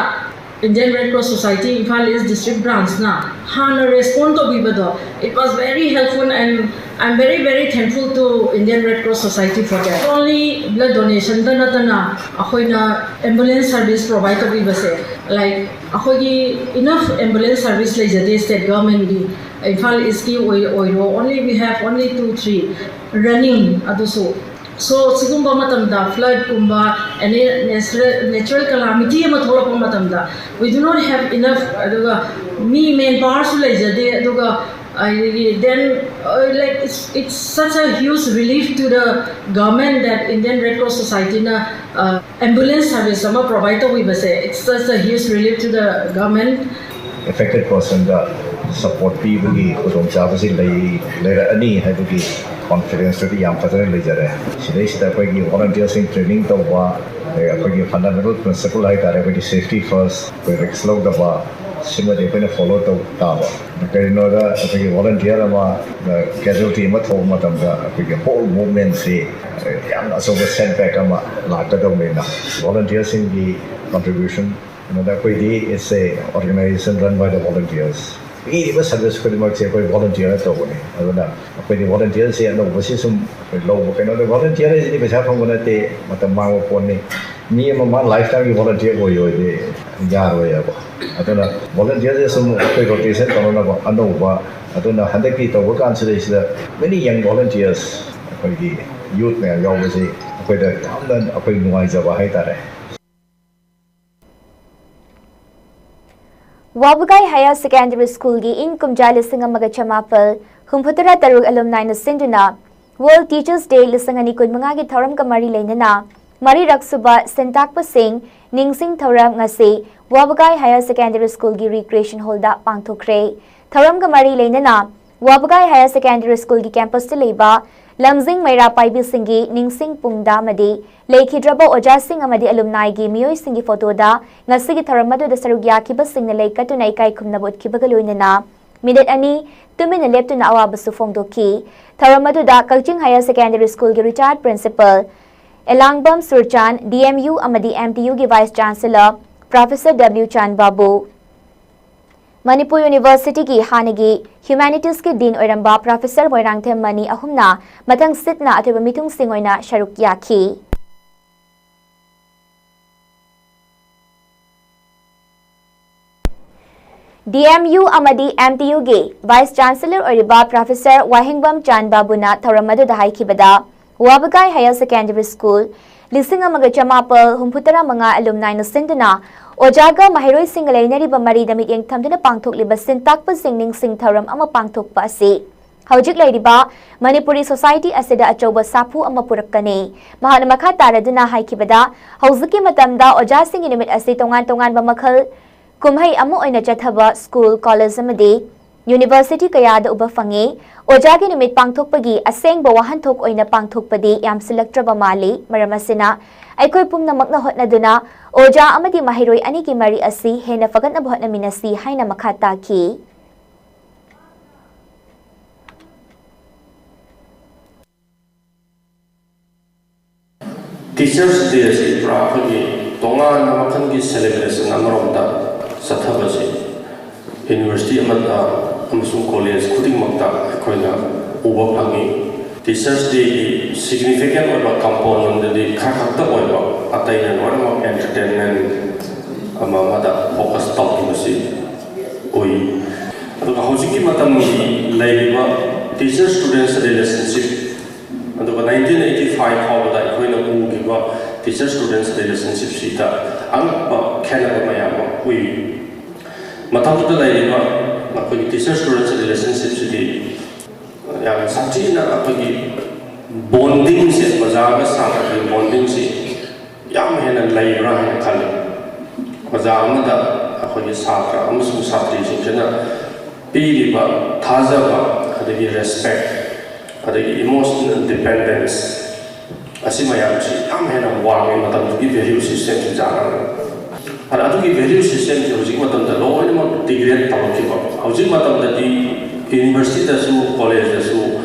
Indian Red Cross Society Imphal East District Branchꯅ ꯍꯥꯟꯅ respond ꯇꯧꯕꯤꯕꯗꯣ, it was very helpful and I'm very, very thankful to Indian Red Cross Society for that. Only blood donationꯗ ꯅꯠꯇꯅ ꯑꯩꯈꯣꯏꯅ ambulance service provide ꯇꯧꯕꯤꯕꯁꯦ, like, ꯑꯩꯈꯣꯏꯒꯤ enough ambulance service ꯂꯩꯖꯗꯦ state governmentꯒꯤ꯫ Imphal ꯏꯁꯀꯤ ꯑꯣꯏ ꯑꯣꯏꯔꯣ, only we have only two three running ꯑꯗꯨꯁꯨ. So ꯁꯤꯒꯨꯝꯕ ꯃꯇꯝꯗ floodꯀꯨꯝꯕ, any natural natural calamity ꯑꯃ ꯊꯣꯛꯂꯛꯄ ꯃꯇꯝꯗ, we do not have enough, ꯑꯗꯨꯒ ꯃꯤ manpowerꯁꯨ ꯂꯩꯖꯗꯦ, ꯑꯗꯨꯒ ꯑꯗꯒꯤ then, uh, like, it's, it's such a huge relief to the government that Indian Red Cross Societyꯅ, uh, ambulance service ꯑꯃ provide ꯇꯧꯕꯤꯕꯁꯦ, it's such a huge relief to the government. Affected personꯗ support ꯄꯤꯕꯒꯤ ꯈꯨꯗꯣꯡꯆꯥꯕꯁꯤ ꯂꯩ ꯂꯩꯔꯛꯑꯅꯤ ꯍꯥꯏꯕꯒꯤ confidenceꯇꯨꯗꯤ ꯌꯥꯝ ꯐꯖꯅ ꯂꯩꯖꯔꯦ꯫ ꯁꯤꯗꯩꯁꯤꯗ ꯑꯩꯈꯣꯏꯒꯤ volunteerꯁꯤꯡ training ꯇꯧꯕ, ꯑꯗꯩ ꯑꯩꯈꯣꯏꯒꯤ fundamental principle ꯍꯥꯏꯇꯥꯔꯦ, ꯑꯩꯈꯣꯏꯒꯤ safety first, ꯑꯩꯈꯣꯏ risk ꯂꯧꯗꯕ, ꯁꯤꯃꯗꯤ ꯑꯩꯈꯣꯏꯅ follow ꯇꯧ ꯇꯥꯕ꯫ ꯀꯔꯤꯒꯤꯅꯣꯗ ꯑꯩꯈꯣꯏꯒꯤ volunteer ꯑꯃ, ꯑ, casualty ꯑꯃ ꯊꯣꯛꯄ ꯃꯇꯝꯗ ꯑꯩꯈꯣꯏꯒꯤ whole movementꯁꯤ, ꯑ, ꯌꯥꯝꯅ ꯑꯆꯧꯕ setback ꯑꯃ ꯂꯥꯛꯀꯗꯧꯅꯤꯅ volunteerꯁꯤꯡꯒꯤ contribution, ꯀꯩꯅꯣꯗ ꯑꯩꯈꯣꯏꯗꯤ it's a organization run by the volunteers꯫ ꯄꯤꯔꯤꯕ service ꯈꯨꯗꯤꯡꯃꯛꯁꯦ ꯑꯩꯈꯣꯏ volunteerꯅ ꯇꯧꯕꯅꯤ꯫ ꯑꯗꯨꯅ ꯑꯩꯈꯣꯏꯗꯤ volunteerꯁꯦ ꯑꯅꯧꯕꯁꯤ ꯁꯨꯝ ꯑꯩꯈꯣꯏ ꯂꯧꯕ, ꯀꯩꯅꯣꯗ volunteer ꯍꯥꯏꯁꯤꯗꯤ ꯄꯩꯁꯥ ꯐꯪꯕ ꯅꯠꯇꯦ, ꯃꯇꯝ ꯃꯥꯡꯕ ꯄꯣꯠꯅꯤ꯫ ꯃꯤ ꯑꯃ ꯃꯥ lifetimeꯒꯤ volunteer ꯑꯣꯏꯌꯣ ꯍꯥꯏꯗꯤ ꯌꯥꯔꯣꯏꯕ꯫ ꯑꯗꯨꯅ volunteerꯁꯦ ꯁꯨꯝ ꯑꯩꯈꯣꯏ rotation ꯇꯧꯅꯅꯕ ꯑꯅꯧꯕ, ꯑꯗꯨꯅ ꯍꯟꯗꯛꯀꯤ ꯇꯧꯕ ꯀꯥꯟꯁꯤꯗꯩꯁꯤꯗ many young volunteers, ꯑꯩꯈꯣꯏꯒꯤ youth ꯃꯌꯥꯝ ꯌꯥꯎꯕꯁꯤ ꯑꯩꯈꯣꯏꯗ ꯌꯥꯝꯅ ꯑꯩꯈꯣꯏ ꯅꯨꯡꯉꯥꯏꯖꯕ ꯍꯥꯏꯇꯥꯔꯦ꯫ ꯋꯥꯕꯒꯥꯏ Higher Secondary Schoolꯒꯤ ꯏꯪ ꯀꯨꯝꯖꯥ ꯂꯤꯁꯤꯡ ꯑꯃꯒ ꯆꯃꯥꯄꯜ ꯍꯨꯝꯐꯨꯇꯔꯥ ꯇꯔꯨꯛ alumniꯅ ꯁꯤꯟꯗꯨꯅ World Teachers Day ꯂꯤꯁꯤꯡ ꯑꯅꯤ ꯀꯨꯟꯃꯉꯥꯒꯤ ꯊꯧꯔꯝꯒ ꯃꯔꯤ ꯂꯩꯅꯅ ꯃꯔꯤꯔꯛ ꯁꯨꯕ ꯁꯦꯟꯇꯥꯛꯄꯁꯤꯡ ꯅꯤꯡꯁꯤꯡ ꯊꯧꯔꯝ ꯉꯁꯤ ꯋꯥꯕꯒꯥꯏ Higher Secondary Schoolꯒꯤ Recreation Hallꯗ ꯄꯥꯡꯊꯣꯛꯈ꯭ꯔꯦ꯫ ꯊꯧꯔꯝꯒ ꯃꯔꯤ ꯂꯩꯅꯅ ꯋꯥꯕꯒꯥꯏ Higher Secondary Schoolꯒꯤ campusꯇ ꯂꯩꯕ ꯂꯝꯖꯤꯡ ꯃꯩꯔꯥ ꯄꯥꯏꯕꯤꯁꯤꯡꯒꯤ ꯅꯤꯡꯁꯤꯡ ꯄꯨꯡꯗ ꯑꯃꯗꯤ ꯂꯩꯈꯤꯗ꯭ꯔꯕ ꯑꯣꯖꯥꯁꯤꯡ ꯑꯃꯗꯤ alumniꯒꯤ ꯃꯤꯑꯣꯏꯁꯤꯡꯒꯤ photoꯗ ꯉꯁꯤꯒꯤ ꯊꯧꯔꯝ ꯑꯗꯨꯗ ꯁꯔꯨꯛ ꯌꯥꯈꯤꯕꯁꯤꯡꯅ ꯂꯩ ꯀꯠꯇꯨꯅ ꯏꯀꯥꯏ ꯈꯨꯝꯅꯕ ꯎꯠꯈꯤꯕꯒ ꯂꯣꯏꯅꯅ minute ꯑꯅꯤ ꯇꯨꯃꯤꯟꯅ ꯂꯦꯞꯇꯨꯅ ꯑꯋꯥꯕꯁꯨ ꯐꯣꯡꯗꯣꯛꯈꯤ꯫ ꯊꯧꯔꯝ ꯑꯗꯨꯗ ꯀꯛꯆꯤꯡ Higher Secondary Schoolꯒꯤ retired principal ꯑꯦꯂꯥꯡꯕꯝ ꯁꯨꯔꯆꯥꯟ, D M U ꯑꯃꯗꯤ M T Uꯒꯤ Vice Chancellor Professor W ꯆꯥꯟꯕꯥꯕꯨ, Manipur Universityꯒꯤ ꯍꯥꯟꯅꯒꯤ Humanitiesꯀꯤ Dean ꯑꯣꯏꯔꯝꯕ Professor ꯃꯣꯏꯔꯥꯡꯊꯦꯝ ꯃꯅꯤ ꯑꯍꯨꯝꯅ ꯃꯊꯪ ꯁꯤꯠꯅ ꯑꯊꯣꯏꯕ ꯃꯤꯊꯨꯡꯁꯤꯡ ꯑꯣꯏꯅ ꯁꯔꯨꯛ ꯌꯥꯈꯤ꯫ ꯗꯤ ꯑꯦꯝ ꯌꯨ ꯑꯃꯗꯤ ꯑꯦꯝ ꯇꯤ ꯌꯨꯒꯤ Vice Chancellor ꯑꯣꯏꯔꯤꯕ Professor ꯋꯥꯍꯦꯡꯕꯝ ꯆꯥꯟ ꯕꯥꯕꯨꯅ ꯊꯧꯔꯝ ꯑꯗꯨꯗ ꯍꯥꯏꯈꯤꯕꯗ, ꯋꯥꯕꯒꯥꯏ Higher Secondary School ꯂꯤꯁꯤꯡ ꯑꯃꯒ ꯆꯃꯥꯄꯜ ꯍꯨꯝꯐꯨꯇꯔꯥ ꯃꯉꯥ alumni ꯅ ꯁꯤꯟꯗꯨꯅ ꯑꯣꯖꯥꯒ ꯃꯍꯩꯔꯣꯏꯁꯤꯡꯒ ꯂꯩꯅꯔꯤꯕ ꯃꯔꯤꯗ ꯃꯤꯠꯌꯦꯡ ꯊꯝꯗꯨꯅ ꯄꯥꯡꯊꯣꯛꯂꯤꯕ ꯁꯤꯟ ꯇꯥꯛꯄꯁꯤꯡ ꯅꯤꯡꯁꯤꯡ ꯊꯧꯔꯝ ꯑꯃ ꯄꯥꯡꯊꯣꯛꯄ ꯑꯁꯤ ꯍꯧꯖꯤꯛ ꯂꯩꯔꯤꯕ ꯃꯅꯤꯄꯨꯔꯤ society ꯑꯁꯤꯗ ꯑꯆꯧꯕ ꯁꯥꯐꯨ ꯑꯃ ꯄꯨꯔꯛꯀꯅꯤ꯫ ꯃꯍꯥꯛꯅ ꯃꯈꯥ ꯇꯥꯔꯗꯨꯅ ꯍꯥꯏꯈꯤꯕꯗ, ꯍꯧꯖꯤꯛꯀꯤ ꯃꯇꯝꯗ ꯑꯣꯖꯥꯁꯤꯡꯒꯤ ꯅꯨꯃꯤꯠ ꯑꯁꯤ ꯇꯣꯉꯥꯟ ꯇꯣꯉꯥꯟꯕ ꯃꯈꯜ ꯀꯨꯝꯍꯩ ꯑꯃ ꯑꯣꯏꯅ ꯆꯠꯊꯕ school, college ꯑꯃꯗꯤ university ꯀꯌꯥꯗ ꯎꯕ ꯐꯪꯉꯤ꯫ ꯑꯣꯖꯥꯒꯤ ꯅꯨꯃꯤꯠ ꯄꯥꯡꯊꯣꯛꯄꯒꯤ ꯑꯁꯦꯡꯕ ꯋꯥꯍꯟꯊꯣꯛ ꯑꯣꯏꯅ ꯄꯥꯡꯊꯣꯛꯄꯗꯤ ꯌꯥꯝꯁꯤꯜꯂꯛꯇ꯭ꯔꯕ ꯃꯥꯜꯂꯤ꯫ ꯃꯔꯝ ꯑꯁꯤꯅ ꯑꯩꯈꯣꯏ ꯄꯨꯝꯅꯃꯛꯅ ꯍꯣꯠꯅꯗꯨꯅ ꯑꯣꯖꯥ ꯑꯃꯗꯤ ꯃꯍꯩꯔꯣꯏ ꯑꯅꯤꯒꯤ ꯃꯔꯤ ꯑꯁꯤ ꯍꯦꯟꯅ ꯐꯒꯠꯅꯕ ꯍꯣꯠꯅꯃꯤꯟꯅꯁꯤ ꯍꯥꯏꯅ ꯃꯈꯥ ꯇꯥꯈꯤ꯫ Teachers Day ꯑꯁꯤ ꯄꯨꯔꯥ ꯑꯩꯈꯣꯏꯒꯤ ꯇꯣꯉꯥꯟꯕ ꯃꯈꯜꯒꯤ celebration ꯑꯃꯔꯣꯝꯗ ꯆꯠꯊꯕꯁꯤ university ꯑꯃꯗ ꯑꯃꯁꯨꯡ college ꯈꯨꯗꯤꯡꯃꯛꯇ ꯑꯩꯈꯣꯏꯅ ꯎꯕ ꯐꯪꯉꯤ꯫ Teachers Day ꯒꯤ significant ꯑꯣꯏꯕ component ꯑꯗꯨꯗꯤ ꯈꯔ ꯈꯛꯇ ꯑꯣꯏꯕ, ꯑꯇꯩꯅ ꯂꯣꯏꯅꯃꯛ entertainment ꯑꯃ ꯑꯃꯗ focus ꯇꯧꯈꯤꯕꯁꯤ ꯎꯏ꯫ ꯑꯗꯨꯒ ꯍꯧꯖꯤꯛꯀꯤ ꯃꯇꯝꯒꯤ ꯂꯩꯔꯤꯕ teacher students relationship, ꯑꯗꯨꯒ nineteen eighty five ꯐꯥꯎꯕꯗ ꯑꯩꯈꯣꯏꯅ ꯎꯈꯤꯕ teacher students relationship ꯁꯤꯗ ꯑꯉꯛꯄ ꯈꯦꯠꯅꯕ ꯃꯌꯥꯝ ꯑꯃ ꯎꯏ꯫ ꯃꯇꯝꯗꯨꯗ ꯂꯩꯔꯤꯕ ꯑꯩꯈꯣꯏꯒꯤ teacher students relationship ꯁꯤꯗꯤ ꯌꯥꯝ ꯁꯥꯊꯤꯅ ꯑꯩꯈꯣꯏꯒꯤ bonding ꯁꯦ, ꯑꯣꯖꯥꯒ ꯁꯥꯇ꯭ꯔꯒꯤ bonding ꯁꯤ ꯌꯥꯝ ꯍꯦꯟꯅ ꯂꯩꯕ꯭ꯔꯥ ꯍꯥꯏꯅ ꯈꯜꯂꯤ꯫ ꯑꯣꯖꯥ ꯑꯃꯗ ꯑꯩꯈꯣꯏꯒꯤ ꯁꯥꯇ꯭ꯔ ꯑꯃꯁꯨꯡ ꯁꯥꯇ꯭ꯔꯤꯁꯤꯡꯁꯤꯅ ꯄꯤꯔꯤꯕ ꯊꯥꯖꯕ, ꯑꯗꯒꯤ respect, ꯑꯗꯒꯤ emotional dependence, ꯑꯁꯤ ꯃꯌꯥꯝꯁꯤ ꯌꯥꯝ ꯍꯦꯟꯅ ꯋꯥꯡꯉꯤ ꯃꯇꯝꯗꯨꯒꯤ value system ꯁꯤ ꯆꯥꯟꯅꯔꯒ꯫ ꯑꯗ ꯑꯗꯨꯒꯤ value system ꯁꯤ ꯍꯧꯖꯤꯛ ꯃꯇꯝꯗ ꯂꯣꯏꯅꯃꯛ degrade ꯇꯧꯔꯛꯈꯤꯕ꯫ ꯍꯧꯖꯤꯛ ꯃꯇꯝꯗꯗꯤ university ꯗꯁꯨ, college ꯇꯁꯨ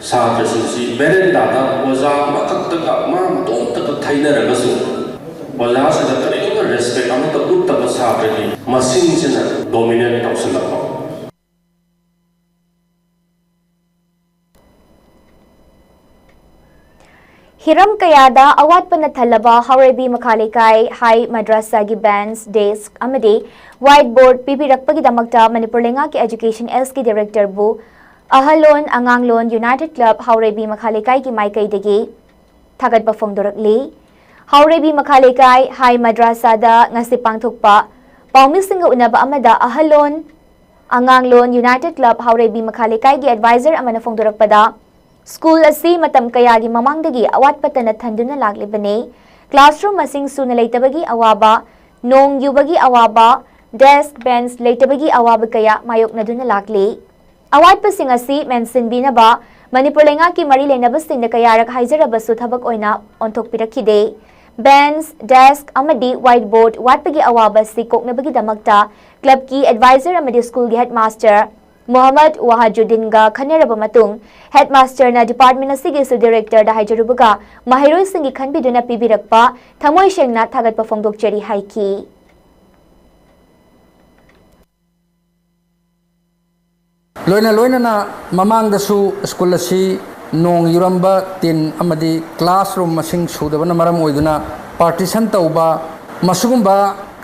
ꯁꯥꯇ꯭ꯔꯁꯤꯡꯁꯤ veranda ꯗ ꯑꯣꯖꯥ ꯑꯃꯈꯛꯇꯒ, ꯃꯥ ꯃꯇꯣꯝꯇꯒ ꯊꯩꯅꯔꯒꯁꯨ, ꯑꯣꯖꯥꯁꯤꯗ ꯀꯔꯤꯒꯨꯝꯕ respect ꯑꯃꯠꯇ ꯎꯠꯇꯕ ꯁꯥꯇ꯭ꯔꯒꯤ ꯃꯁꯤꯡꯁꯤꯅ dominate ꯇꯧꯁꯤꯜꯂꯛꯄ꯫ ꯍꯤꯔꯝ ꯀꯌꯥꯗ ꯑꯋꯥꯠꯄꯅ ꯊꯜꯂꯕ ꯍꯥꯎꯔꯩꯕꯤ ꯃꯈꯥ ꯂꯩꯀꯥꯏ ꯍꯥꯏ ꯃꯗ꯭ꯔꯥꯁꯥꯒꯤ ꯕꯦꯟꯆ, ꯗꯦꯁ꯭ꯛ ꯑꯃꯗꯤ ꯋꯥꯏꯠ ꯕꯣꯔꯗ ꯄꯤꯕꯤꯔꯛꯄꯒꯤꯗꯃꯛꯇ ꯃꯅꯤꯄꯨꯔ ꯂꯩꯉꯥꯛꯀꯤ ꯑꯦꯖꯨꯀꯦꯁꯟ ꯑꯦꯁꯀꯤ ꯗꯤꯔꯦꯛꯇꯔꯕꯨ ꯑꯍꯜꯂꯣꯟ ꯑꯉꯥꯡꯂꯣꯟ ꯌꯨꯅꯥꯏꯇꯦꯗ ꯀ꯭ꯂꯕ ꯍꯥꯎꯔꯩꯕꯤ ꯃꯈꯥ ꯂꯩꯀꯥꯏꯒꯤ ꯃꯥꯏꯀꯩꯗꯒꯤ ꯊꯥꯒꯠꯄ ꯐꯣꯡꯗꯣꯔꯛꯂꯤ꯫ ꯍꯥꯎꯔꯩꯕꯤ ꯃꯈꯥ ꯂꯩꯀꯥꯏ ꯍꯥꯏ ꯃꯗ꯭ꯔꯥꯁꯥꯗ ꯉꯁꯤ ꯄꯥꯡꯊꯣꯛꯄ ꯄꯥꯎꯃꯤꯁꯤꯡꯒ ꯎꯅꯕ ꯑꯃꯗ ꯑꯍꯜꯂꯣꯟ ꯑꯉꯥꯡꯂꯣꯟ ꯌꯨꯅꯥꯏꯇꯦꯗ ꯀ꯭ꯂꯕ ꯍꯥꯎꯔꯩꯕꯤ ꯃꯈꯥ ꯂꯩꯀꯥꯏꯒꯤ ꯑꯦꯗꯚꯥꯏꯖꯔ ꯑꯃꯅ ꯐꯣꯡꯗꯣꯔꯛꯄꯗ, ꯁ꯭ꯀꯨꯜ ꯑꯁꯤ ꯃꯇꯝ ꯀꯌꯥꯒꯤ ꯃꯃꯥꯡꯗꯒꯤ ꯑꯋꯥꯠꯄꯇꯅ ꯊꯟꯗꯨꯅ ꯂꯥꯛꯂꯤꯕꯅꯤ꯫ ꯀ꯭ꯂꯥꯁꯔꯨꯝ ꯃꯁꯤꯡ ꯁꯨꯅ ꯂꯩꯇꯕꯒꯤ ꯑꯋꯥꯕ, ꯅꯣꯡ ꯌꯨꯕꯒꯤ ꯑꯋꯥꯕ, ꯗꯦꯁ꯭ꯛ ꯕꯦꯟꯆ ꯂꯩꯇꯕꯒꯤ ꯑꯋꯥꯕ ꯀꯌꯥ ꯃꯥꯌꯣꯛꯅꯗꯨꯅ ꯂꯥꯛꯂꯤ꯫ ꯑꯋꯥꯠꯄꯁꯤꯡ ꯑꯁꯤ ꯃꯦꯟꯁꯤꯟꯕꯤꯅꯕ ꯃꯅꯤꯄꯨꯔ ꯂꯩꯉꯥꯛꯀꯤ ꯃꯔꯤ ꯂꯩꯅꯕꯁꯤꯡꯗ ꯀꯌꯥꯔꯛ ꯍꯥꯏꯖꯔꯕꯁꯨ ꯊꯕꯛ ꯑꯣꯏꯅ ꯑꯣꯟꯊꯣꯛꯄꯤꯔꯛꯈꯤꯗꯦ꯫ ꯕꯦꯟꯆ, ꯗꯦꯁ꯭ꯛ ꯑꯃꯗꯤ ꯋꯥꯏꯠ ꯕꯣꯔꯗ ꯋꯥꯠꯄꯒꯤ ꯑꯋꯥꯕ ꯑꯁꯤ ꯀꯣꯛꯅꯕꯒꯤꯗꯃꯛꯇ ꯀ꯭ꯂꯕꯀꯤ ꯑꯦꯗꯚꯥꯏꯖꯔ ꯑꯃꯗꯤ ꯁ꯭ꯀꯨꯜꯒꯤ ꯍꯦꯗꯃꯥꯁꯇꯔ ꯃꯣꯍꯝꯃꯗ ꯋꯥꯍꯖꯨꯗꯤꯟꯒ ꯈꯟꯅꯔꯕ ꯃꯇꯨꯡ, ꯍꯦꯗꯃꯥꯁꯇꯔꯅ ꯗꯤꯄꯥꯔꯠꯃꯦꯟ ꯑꯁꯤꯒꯤꯁꯨ ꯗꯤꯔꯦꯛꯇꯔꯗ ꯍꯥꯏꯖꯔꯨꯕꯒ ꯃꯍꯩꯔꯣꯏꯁꯤꯡꯒꯤ ꯈꯟꯕꯤꯗꯨꯅ ꯄꯤꯕꯤꯔꯛꯄ ꯊꯃꯣꯏ ꯁꯦꯡꯅ ꯊꯥꯒꯠꯄ ꯐꯣꯡꯗꯣꯛꯆꯔꯤ ꯍꯥꯏꯈꯤ꯫ ꯂꯣꯏꯅ ꯂꯣꯏꯅꯅ ꯃꯃꯥꯡꯗꯁꯨ ꯁ꯭ꯀꯨꯜ ꯑꯁꯤ ꯅꯣꯡ ꯌꯨꯔꯝꯕ, ꯇꯤꯟ ꯑꯃꯗꯤ ꯀ꯭ꯂꯥꯁꯔꯨꯝ ꯃꯁꯤꯡ ꯁꯨꯗꯕꯅ ꯃꯔꯝ ꯑꯣꯏꯗꯨꯅ ꯄꯥꯔꯇꯤꯁꯟ ꯇꯧꯕ, ꯃꯁꯤꯒꯨꯝꯕ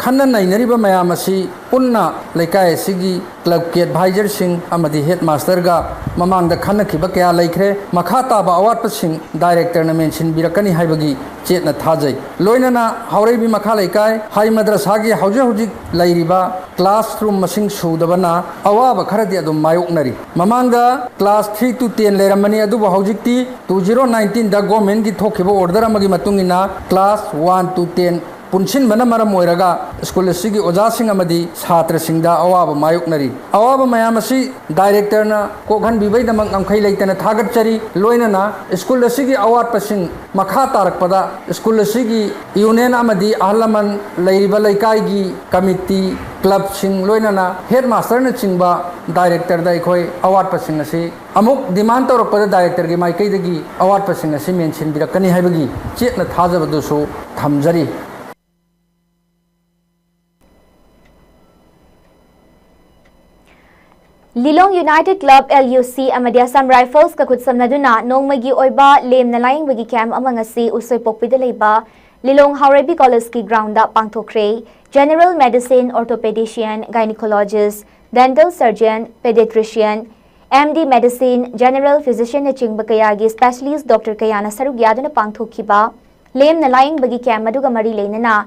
ꯈꯟꯅ ꯅꯩꯅꯔꯤꯕ ꯃꯌꯥꯝ ꯑꯁꯤ ꯄꯨꯟꯅ ꯂꯩꯀꯥꯏ ꯑꯁꯤꯒꯤ ꯀ꯭ꯂꯕꯀꯤ ꯑꯦꯗꯚꯥꯏꯖꯔꯁꯤꯡ ꯑꯃꯗꯤ ꯍꯦꯗꯃꯥꯁꯇꯔꯒ ꯃꯃꯥꯡꯗ ꯈꯟꯅꯈꯤꯕ ꯀꯌꯥ ꯂꯩꯈ꯭ꯔꯦ꯫ ꯃꯈꯥ ꯇꯥꯕ ꯑꯋꯥꯠꯄꯁꯤꯡ ꯗꯥꯏꯔꯦꯛꯇꯔꯅ ꯃꯦꯟꯁꯤꯟꯕꯤꯔꯛꯀꯅꯤ ꯍꯥꯏꯕꯒꯤ ꯆꯦꯠꯅ ꯊꯥꯖꯩ꯫ ꯂꯣꯏꯅꯅ ꯍꯥꯎꯔꯩꯕꯤ ꯃꯈꯥ ꯂꯩꯀꯥꯏ ꯍꯥꯏ ꯃꯗ꯭ꯔꯁꯥꯒꯤ ꯍꯧꯖꯤꯛ ꯍꯧꯖꯤꯛ ꯂꯩꯔꯤꯕ ꯀ꯭ꯂꯥꯁꯔꯨꯝ ꯃꯁꯤꯡ ꯁꯨꯗꯕꯅ ꯑꯋꯥꯕ ꯈꯔꯗꯤ ꯑꯗꯨꯝ ꯃꯥꯌꯣꯛꯅꯔꯤ꯫ ꯃꯃꯥꯡꯗ ꯀ꯭ꯂꯥꯁ three to ten ꯂꯩꯔꯝꯕꯅꯤ, ꯑꯗꯨꯕꯨ ꯍꯧꯖꯤꯛꯇꯤ two zero nineteen ꯗ ꯒꯣꯔꯃꯦꯟꯒꯤ ꯊꯣꯛꯈꯤꯕ ꯑꯣꯔꯗꯔ ꯑꯃꯒꯤ ꯃꯇꯨꯡ ꯏꯟꯅ ꯀ꯭ꯂꯥꯁ one to ten ꯄꯨꯟꯁꯤꯟꯕꯅ ꯃꯔꯝ ꯑꯣꯏꯔꯒ ꯁ꯭ꯀꯨꯜ ꯑꯁꯤꯒꯤ ꯑꯣꯖꯥꯁꯤꯡ ꯑꯃꯗꯤ ꯁꯥꯇ꯭ꯔꯁꯤꯡꯗ ꯑꯋꯥꯕ ꯃꯥꯌꯣꯛꯅꯔꯤ꯫ ꯑꯋꯥꯕ ꯃꯌꯥꯝ ꯑꯁꯤ ꯗꯥꯏꯔꯦꯛꯇꯔꯅ ꯀꯣꯛꯍꯟꯕꯤꯕꯩꯗꯃꯛ ꯉꯝꯈꯩ ꯂꯩꯇꯅ ꯊꯥꯒꯠꯆꯔꯤ꯫ ꯂꯣꯏꯅꯅ ꯁ꯭ꯀꯨꯜ ꯑꯁꯤꯒꯤ ꯑꯋꯥꯠꯄꯁꯤꯡ ꯃꯈꯥ ꯇꯥꯔꯛꯄꯗ ꯁ꯭ꯀꯨꯜ ꯑꯁꯤꯒꯤ ꯌꯨꯅꯤꯌꯟ ꯑꯃꯗꯤ ꯑꯍꯜ ꯂꯃꯟ ꯂꯩꯔꯤꯕ ꯂꯩꯀꯥꯏꯒꯤ ꯀꯃꯤꯇꯤ, ꯀ꯭ꯂꯕꯁꯤꯡ, ꯂꯣꯏꯅꯅ ꯍꯦꯗꯃꯥꯁꯇꯔꯅꯆꯤꯡꯕ ꯗꯥꯏꯔꯦꯛꯇꯔꯗ ꯑꯩꯈꯣꯏ ꯑꯋꯥꯠꯄꯁꯤꯡ ꯑꯁꯤ ꯑꯃꯨꯛ ꯗꯤꯃꯥꯟ ꯇꯧꯔꯛꯄꯗ ꯗꯥꯏꯔꯦꯛꯇꯔꯒꯤ ꯃꯥꯏꯀꯩꯗꯒꯤ ꯑꯋꯥꯠꯄꯁꯤꯡ ꯑꯁꯤ ꯃꯦꯟꯁꯤꯟꯕꯤꯔꯛꯀꯅꯤ ꯍꯥꯏꯕꯒꯤ ꯆꯦꯠꯅ ꯊꯥꯖꯕꯗꯨꯁꯨ ꯊꯝꯖꯔꯤ꯫ ꯂꯤꯂꯣꯡ United Club, L U C ꯑꯃꯗꯤ Assam Riflesꯀ ꯈꯨꯠꯁꯝꯅꯗꯨꯅ ꯅꯣꯡꯃꯒꯤ ꯑꯣꯏꯕ ꯂꯦꯝꯅ ꯂꯥꯌꯦꯡꯕꯒꯤ camp ꯑꯃ ꯉꯁꯤ ꯎꯁꯣꯏꯄꯣꯛꯄꯤꯗ ꯂꯩꯕ ꯂꯤꯂꯣꯡ ꯍꯥꯎꯔꯩꯕꯤ Collegeꯀꯤ groundꯗ ꯄꯥꯡꯊꯣꯛꯈ꯭ꯔꯦ꯫ General Medicine, Orthopedician, Gynecologist, Dental Surgeon, Pediatrician, M D Medicine, General Physicianꯅꯆꯤꯡꯕ ꯀꯌꯥꯒꯤ specialist doctor ꯀꯌꯥꯅ ꯁꯔꯨꯛ ꯌꯥꯗꯨꯅ ꯄꯥꯡꯊꯣꯛꯈꯤꯕ ꯂꯦꯝꯅ ꯂꯥꯌꯦꯡꯕꯒꯤ camp ꯑꯗꯨꯒ ꯃꯔꯤ ꯂꯩꯅꯅ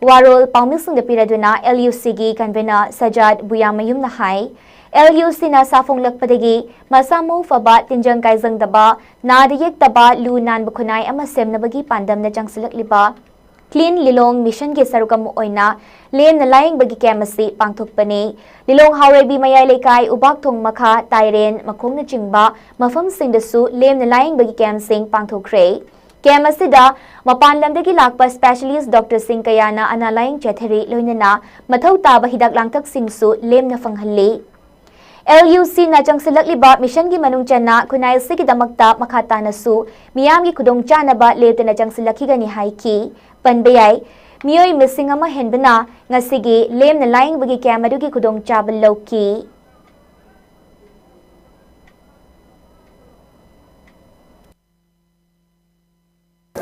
ꯋꯥꯔꯣꯜ ꯄꯥꯎꯃꯤꯁꯤꯡꯗ ꯄꯤꯔꯗꯨꯅ L U Cꯒꯤ convener ꯁꯖꯥꯗ ꯕꯨꯌꯥꯃꯌꯨꯝꯅ ꯍꯥꯏ, L U Cꯅ ꯁꯥꯐꯣꯡꯂꯛꯄꯗꯒꯤ ꯃꯁꯥ ꯃꯎ ꯐꯕ, ꯇꯤꯟꯖꯪ ꯀꯥꯏꯖꯪꯗꯕ, ꯅꯥꯗ ꯌꯦꯛꯇꯕ, ꯂꯨ ꯅꯥꯟꯕ ꯈꯨꯟꯅꯥꯏ ꯑꯃ ꯁꯦꯝꯅꯕꯒꯤ ꯄꯥꯟꯗꯝꯅ ꯆꯪꯁꯤꯜꯂꯛꯂꯤꯕ Clean Lilong Missionꯒꯤ ꯁꯔꯨꯛ ꯑꯃ ꯑꯣꯏꯅ ꯂꯦꯝꯅ ꯂꯥꯌꯦꯡꯕꯒꯤ camp ꯑꯁꯤ ꯄꯥꯡꯊꯣꯛꯄꯅꯤ꯫ ꯂꯤꯂꯣꯡ ꯍꯥꯎꯔꯩꯕꯤ ꯃꯌꯥꯏ ꯂꯩꯀꯥꯏ, ꯎꯕꯥꯛꯊꯣꯡ ꯃꯈꯥ, ꯇꯥꯏꯔꯦꯟ, ꯃꯈꯣꯡꯅꯆꯤꯡꯕ ꯃꯐꯝꯁꯤꯡꯗꯁꯨ ꯂꯦꯝꯅ ꯂꯥꯌꯦꯡꯕꯒꯤ campꯁꯤꯡ ꯄꯥꯡꯊꯣꯛꯈ꯭ꯔꯦ꯫ Camp ꯑꯁꯤꯗ ꯃꯄꯥꯟ ꯂꯝꯗꯒꯤ ꯂꯥꯛꯄ specialist doctorꯁꯤꯡ ꯀꯌꯥꯅ ꯑꯅꯥ ꯂꯥꯌꯦꯡ ꯆꯠꯊꯔꯤ, ꯂꯣꯏꯅꯅ ꯃꯊꯧ ꯇꯥꯕ ꯍꯤꯗꯥꯛ ꯂꯥꯡꯊꯛꯁꯤꯡꯁꯨ ꯂꯦꯝꯅ ꯐꯪꯍꯜꯂꯤ꯫ L U Cꯅ ꯆꯪꯁꯤꯜꯂꯛꯂꯤꯕ missionꯒꯤ ꯃꯅꯨꯡ ꯆꯟꯅ ꯈꯨꯟꯅꯥꯏ ꯑꯁꯤꯒꯤꯗꯃꯛꯇ ꯃꯈꯥ ꯇꯥꯅꯁꯨ ꯃꯤꯌꯥꯝꯒꯤ ꯈꯨꯗꯣꯡꯆꯥꯅꯕ ꯂꯦꯞꯇꯅ ꯆꯪꯁꯤꯜꯂꯛꯈꯤꯒꯅꯤ ꯍꯥꯏꯈꯤ꯫ ꯄꯟꯕ ꯌꯥꯏ, ꯃꯤꯑꯣꯏ ꯃꯁꯤꯡ ꯑꯃ ꯍꯦꯟꯕꯅ ꯉꯁꯤꯒꯤ ꯂꯦꯝꯅ ꯂꯥꯌꯦꯡꯕꯒꯤ camp ꯑꯗꯨꯒꯤ ꯈꯨꯗꯣꯡꯆꯥꯕ ꯂꯧꯈꯤ꯫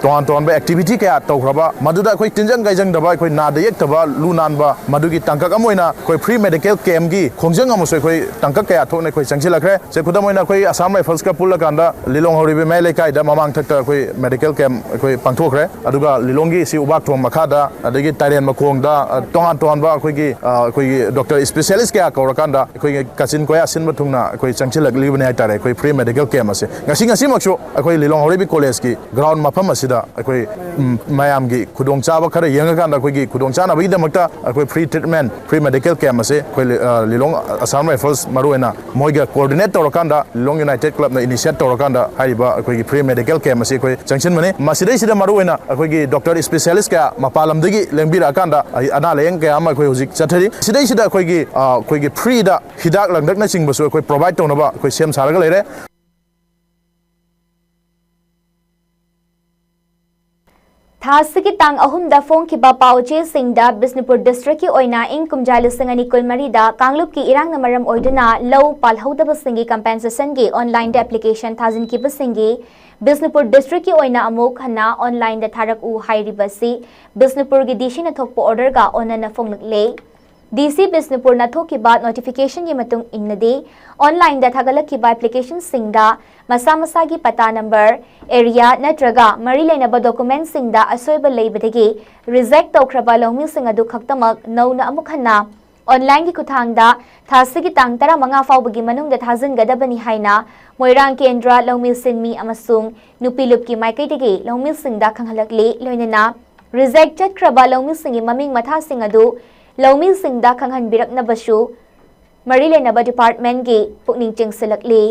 ꯇꯣꯉꯥꯟ ꯇꯣꯉꯥꯟꯕ activity ꯀꯌꯥ ꯇꯧꯈ꯭ꯔꯕ, ꯃꯗꯨꯗ ꯑꯩꯈꯣꯏ ꯇꯤꯟꯖꯪ ꯀꯥꯏꯖꯪꯗꯕ, ꯑꯩꯈꯣꯏ ꯅꯥꯗ ꯌꯦꯛꯇꯕ, ꯂꯨ ꯅꯥꯟꯕ, ꯃꯗꯨꯒꯤ ꯇꯥꯡꯀꯛ ꯑꯃ ꯑꯣꯏꯅ ꯑꯩꯈꯣꯏ free medical campꯀꯤ ꯈꯣꯡꯖꯪ ꯑꯃꯁꯨ ꯑꯩꯈꯣꯏ ꯇꯥꯡꯀꯛ ꯀꯌꯥ ꯊꯣꯛꯅ ꯑꯩꯈꯣꯏ ꯆꯪꯁꯤꯜꯂꯛꯈ꯭ꯔꯦ꯫ ꯁꯦ, ꯈꯨꯗꯝ ꯑꯣꯏꯅ ꯑꯩꯈꯣꯏ Assam Riflesꯀ ꯄꯨꯜꯂꯀꯥꯟꯗ ꯂꯤꯂꯣꯡ ꯍꯧꯔꯤꯕ ꯃꯌꯥꯏ ꯂꯩꯀꯥꯏꯗ ꯃꯃꯥꯡꯊꯛꯇ ꯑꯩꯈꯣꯏ medical camp ꯑꯩꯈꯣꯏ ꯄꯥꯡꯊꯣꯛꯈ꯭ꯔꯦ꯫ ꯑꯗꯨꯒ ꯂꯤꯂꯣꯡꯒꯤ ꯁꯤ ꯎꯕꯥꯛꯊꯣꯡ ꯃꯈꯥꯗ, ꯑꯗꯒꯤ ꯇꯥꯏꯔꯦꯟ ꯃꯈꯣꯡꯗ, ꯑ, ꯇꯣꯉꯥꯟ ꯇꯣꯉꯥꯟꯕ ꯑꯩꯈꯣꯏꯒꯤ, ꯑ, ꯑꯩꯈꯣꯏꯒꯤ doctor specialist ꯀꯌꯥ ꯀꯧꯔꯀꯥꯟꯗ ꯑꯩꯈꯣꯏꯒꯤ ꯀꯥꯆꯤꯟ ꯀꯣꯌꯥ ꯁꯤꯟꯕ ꯊꯨꯡꯅ ꯑꯩꯈꯣꯏ ꯆꯪꯁꯤꯜꯂꯛꯂꯤꯕꯅꯤ ꯍꯥꯏꯇꯥꯔꯦ, ꯑꯩꯈꯣꯏ free medical camp ꯑꯁꯦ꯫ ꯉꯁꯤ, ꯉꯁꯤꯃꯛꯁꯨ ꯑꯩꯈꯣꯏ ꯂꯤꯂꯣꯡ ꯍꯧꯔꯩꯕꯤ Collegeꯀꯤ ground ꯃꯐꯝ ꯑꯁꯤꯗ ꯑꯩꯈꯣꯏ, ꯎꯝ, ꯃꯌꯥꯝꯒꯤ ꯈꯨꯗꯣꯡꯆꯥꯕ ꯈꯔ ꯌꯦꯡꯉꯀꯥꯟꯗ ꯑꯩꯈꯣꯏꯒꯤ ꯈꯨꯗꯣꯡꯆꯥꯅꯕꯒꯤꯗꯃꯛꯇ ꯑꯩꯈꯣꯏ free treatment, free medical camp ꯑꯁꯦ ꯑꯩꯈꯣꯏ ꯂꯤ-, ꯑ, ꯂꯤꯂꯣꯡ Assam Rifles ꯃꯔꯨꯑꯣꯏꯅ ꯃꯣꯏꯒ coordinate ꯇꯧꯔꯀꯥꯟꯗ, ꯂꯤꯂꯣꯡ United Clubꯅ initiate ꯇꯧꯔꯀꯥꯟꯗ ꯍꯥꯏꯔꯤꯕ ꯑꯩꯈꯣꯏꯒꯤ free medical camp ꯑꯁꯤ ꯑꯩꯈꯣꯏ ꯆꯪꯁꯤꯟꯕꯅꯤ꯫ ꯃꯁꯤꯗꯩꯁꯤꯗ ꯃꯔꯨꯑꯣꯏꯅ ꯑꯩꯈꯣꯏꯒꯤ doctor specialist ꯀꯌꯥ ꯃꯄꯥꯟ ꯂꯝꯗꯒꯤ ꯂꯦꯡꯕꯤꯔꯛꯑꯀꯥꯟꯗ ꯑꯩ ꯑꯅꯥ ꯂꯥꯌꯦꯡ ꯀꯌꯥ ꯑꯃ ꯑꯩꯈꯣꯏ ꯍꯧꯖꯤꯛ ꯆꯠꯊꯔꯤ꯫ ꯁꯤꯗꯩꯁꯤꯗ ꯑꯩꯈꯣꯏꯒꯤ, ꯑ, ꯑꯩꯈꯣꯏꯒꯤ freeꯗ ꯍꯤꯗꯥꯛ ꯂꯥꯡꯊꯛꯅꯆꯤꯡꯕꯁꯨ ꯑꯩꯈꯣꯏ provide ꯇꯧꯅꯕ ꯑꯩꯈꯣꯏ ꯁꯦꯝ ꯁꯥꯔꯒ ꯂꯩꯔꯦ꯫ ꯊꯥ ꯑꯁꯤꯒꯤ ꯇꯥꯡ ꯑꯍꯨꯝꯗ ꯐꯣꯡꯈꯤꯕ ꯄꯥꯎ ꯆꯦꯁꯤꯡꯗ ꯕꯤꯁꯅꯨꯄꯨꯔ ꯗꯤꯁꯇ꯭ꯔꯤꯛꯀꯤ ꯑꯣꯏꯅ ꯏꯪ ꯀꯨꯝꯖꯥ ꯂꯤꯁꯤꯡ ꯑꯅꯤ ꯀꯨꯟꯃꯔꯤꯗ ꯀꯥꯡꯂꯨꯞꯀꯤ ꯏꯔꯥꯡꯅ ꯃꯔꯝ ꯑꯣꯏꯗꯨꯅ ꯂꯧ ꯄꯥꯜꯍꯧꯗꯕꯁꯤꯡꯒꯤ ꯀꯝꯄꯦꯟꯁꯦꯁꯟꯒꯤ ꯑꯣꯟꯂꯥꯏꯟꯗ ꯑꯦꯄ꯭ꯂꯤꯀꯦꯁꯟ ꯊꯥꯖꯤꯟꯈꯤꯕꯁꯤꯡꯒꯤ ꯕꯤꯁꯅꯨꯄꯨꯔ ꯗꯤꯁꯇ꯭ꯔꯤꯛꯀꯤ ꯑꯣꯏꯅ ꯑꯃꯨꯛ ꯍꯟꯅ ꯑꯣꯟꯂꯥꯏꯟꯗ ꯊꯥꯔꯛꯎ ꯍꯥꯏꯔꯤꯕꯁꯤ ꯕꯤꯁꯅꯨꯄꯨꯔꯒꯤ ꯗꯤ ꯁꯤꯅ ꯊꯣꯛꯄ ꯑꯣꯔꯗꯔꯒ ꯑꯣꯟꯅꯅ ꯐꯣꯡꯂꯛꯂꯦ꯫ ꯗꯤ ꯁꯤ ꯕꯤꯁꯅꯨꯄꯨꯔꯅ ꯊꯣꯛꯈꯤꯕ ꯅꯣꯇꯤꯐꯤꯀꯦꯁꯟꯒꯤ ꯃꯇꯨꯡ ꯏꯟꯅꯗꯤ, ꯑꯣꯟꯂꯥꯏꯟꯗ ꯊꯥꯒꯠꯂꯛꯈꯤꯕ ꯑꯦꯄ꯭ꯂꯤꯀꯦꯁꯟꯁꯤꯡꯗ ꯃꯁꯥ ꯃꯁꯥꯒꯤ ꯄꯇꯥ ꯅꯝꯕꯔ, ꯑꯦꯔꯤꯌꯥ ꯅꯠꯇ꯭ꯔꯒ ꯃꯔꯤ ꯂꯩꯅꯕ ꯗꯣꯀꯨꯃꯦꯟꯠꯁꯤꯡꯗ ꯑꯁꯣꯏꯕ ꯂꯩꯕꯗꯒꯤ ꯔꯤꯖꯦꯛ ꯇꯧꯈ꯭ꯔꯕ ꯂꯧꯃꯤꯁꯤꯡ ꯑꯗꯨ ꯈꯛꯇꯃꯛ ꯅꯧꯅ ꯑꯃꯨꯛ ꯍꯟꯅ ꯑꯣꯟꯂꯥꯏꯟꯒꯤ ꯈꯨꯠꯊꯥꯡꯗ ꯊꯥ ꯑꯁꯤꯒꯤ ꯇꯥꯡ ꯇꯔꯥꯃꯉꯥ ꯐꯥꯎꯕꯒꯤ ꯃꯅꯨꯡꯗ ꯊꯥꯖꯤꯟꯒꯗꯕꯅꯤ ꯍꯥꯏꯅ ꯃꯣꯏꯔꯥꯡ ꯀꯦꯟꯗ꯭ꯔ ꯂꯧꯃꯤ ꯁꯤꯟꯃꯤ ꯑꯃꯁꯨꯡ ꯅꯨꯄꯤ ꯂꯨꯞꯀꯤ ꯃꯥꯏꯀꯩꯗꯒꯤ ꯂꯧꯃꯤꯁꯤꯡꯗ ꯈꯪꯍꯜꯂꯛꯂꯤ꯫ ꯂꯣꯏꯅꯅ ꯔꯤꯖꯦꯛ ꯆꯠꯈ꯭ꯔꯕ ꯂꯧꯃꯤꯁꯤꯡꯒꯤ ꯃꯃꯤꯡ ꯃꯊꯥꯁꯤꯡ ꯑꯗꯨ ꯂꯧꯃꯤꯁꯤꯡꯗ ꯈꯪꯍꯟꯕꯤꯔꯛꯅꯕꯁꯨ ꯃꯔꯤ ꯂꯩꯅꯕ ꯗꯤꯄꯥꯔꯠꯃꯦꯟꯠꯀꯤ ꯄꯨꯛꯅꯤꯡ ꯆꯤꯡꯁꯤꯜꯂꯛꯂꯤ꯫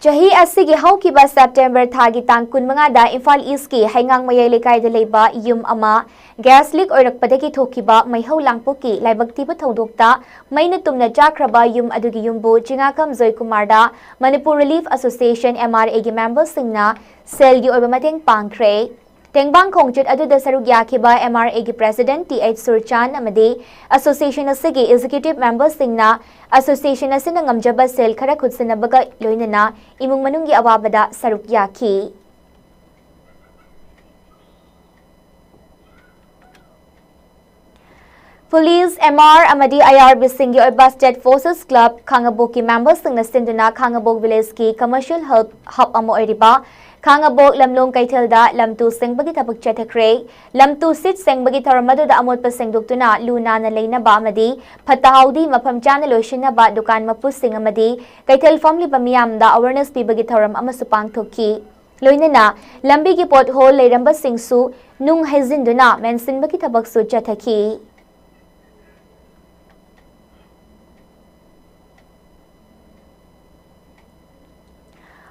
ꯆꯍꯤ ꯑꯁꯤꯒꯤ ꯍꯧꯈꯤꯕ ꯁꯦꯞꯇꯦꯝꯕꯔ ꯊꯥꯒꯤ ꯇꯥꯡ ꯀꯨꯟꯃꯉꯥꯗ ꯏꯝꯐꯥꯜ ꯏꯁ꯭ꯠꯀꯤ ꯍꯩꯉꯥꯡ ꯃꯌꯥꯏ ꯂꯩꯀꯥꯏꯗ ꯂꯩꯕ ꯌꯨꯝ ꯑꯃ gas leak ꯑꯣꯏꯔꯛꯄꯗꯒꯤ ꯊꯣꯛꯈꯤꯕ ꯃꯩꯍꯧ ꯂꯥꯡꯄꯣꯛꯀꯤ ꯂꯥꯏꯕꯛ ꯊꯤꯕ ꯊꯧꯗꯣꯛꯇ ꯃꯩꯅ ꯇꯨꯝꯅ ꯆꯥꯛꯈ꯭ꯔꯕ ꯌꯨꯝ ꯑꯗꯨꯒꯤ ꯌꯨꯝꯕꯨ ꯆꯤꯉꯥꯈꯝ ꯖꯣꯏꯀꯨꯃꯥꯔꯗ Manipur Relief Association, M R A ꯒꯤ member ꯁꯤꯡꯅ ꯁꯦꯜꯒꯤ ꯑꯣꯏꯕ ꯃꯇꯦꯡ ꯄꯥꯡꯈ꯭ꯔꯦ꯫ ꯇꯦꯡꯕꯥꯡ ꯈꯣꯡꯆꯠ ꯑꯗꯨꯗ ꯁꯔꯨꯛ ꯌꯥꯈꯤꯕ M R A ꯒꯤ president T H ꯁꯨꯔꯆꯥꯟ ꯑꯃꯗꯤ association ꯑꯁꯤꯒꯤ executive member ꯁꯤꯡꯅ association ꯑꯁꯤꯅ ꯉꯝꯖꯕ ꯁꯦꯜ ꯈꯔ ꯈꯨꯠꯁꯤꯟꯅꯕꯒ ꯂꯣꯏꯅꯅ ꯏꯃꯨꯡ ꯃꯅꯨꯡꯒꯤ ꯑꯋꯥꯕꯗ ꯁꯔꯨꯛ ꯌꯥꯈꯤ꯫ Police, M R ꯑꯃꯗꯤ I R B ꯁꯤꯡꯒꯤ ꯑꯣꯏꯕ State Forces Club ꯈꯥꯉꯕꯣꯛꯀꯤ member ꯁꯤꯡꯅ ꯁꯤꯟꯗꯨꯅ ꯈꯥꯉꯕꯣꯛ village ꯀꯤ commercial hub, hub ꯑꯃ ꯑꯣꯏꯔꯤꯕ ꯈꯥꯉꯕꯣꯛ ꯂꯝꯂꯣꯡ ꯀꯩꯊꯦꯜꯗ ꯂꯝ ꯇꯨ ꯁꯦꯡꯕꯒꯤ ꯊꯕꯛ ꯆꯠꯊꯈ꯭ꯔꯦ꯫ ꯂꯝ ꯇꯨ ꯁꯤꯠ ꯁꯦꯡꯕꯒꯤ ꯊꯧꯔꯝ ꯑꯗꯨꯗ ꯑꯃꯣꯠꯄ ꯁꯦꯡꯗꯣꯛꯇꯨꯅ ꯂꯨ ꯅꯥꯟꯅ ꯂꯩꯅꯕ ꯑꯃꯗꯤ ꯐꯠꯇ ꯍꯥꯎꯗꯤ ꯃꯐꯝ ꯆꯥꯅ ꯂꯣꯏꯁꯤꯟꯅꯕ ꯗꯨꯀꯥꯟ ꯃꯄꯨꯁꯤꯡ ꯑꯃꯗꯤ ꯀꯩꯊꯦꯜ ꯐꯝꯂꯤꯕ ꯃꯤꯌꯥꯝꯗ awareness ꯄꯤꯕꯒꯤ ꯊꯧꯔꯝ ꯑꯃꯁꯨ ꯄꯥꯡꯊꯣꯛꯈꯤ꯫ ꯂꯣꯏꯅꯅ ꯂꯝꯕꯤꯒꯤ pothole ꯂꯩꯔꯝꯕꯁꯤꯡꯁꯨ ꯅꯨꯡ ꯍꯩꯖꯤꯟꯗꯨꯅ ꯃꯦꯟꯁꯤꯟꯕꯒꯤ ꯊꯕꯛꯁꯨ ꯆꯠꯊꯈꯤ꯫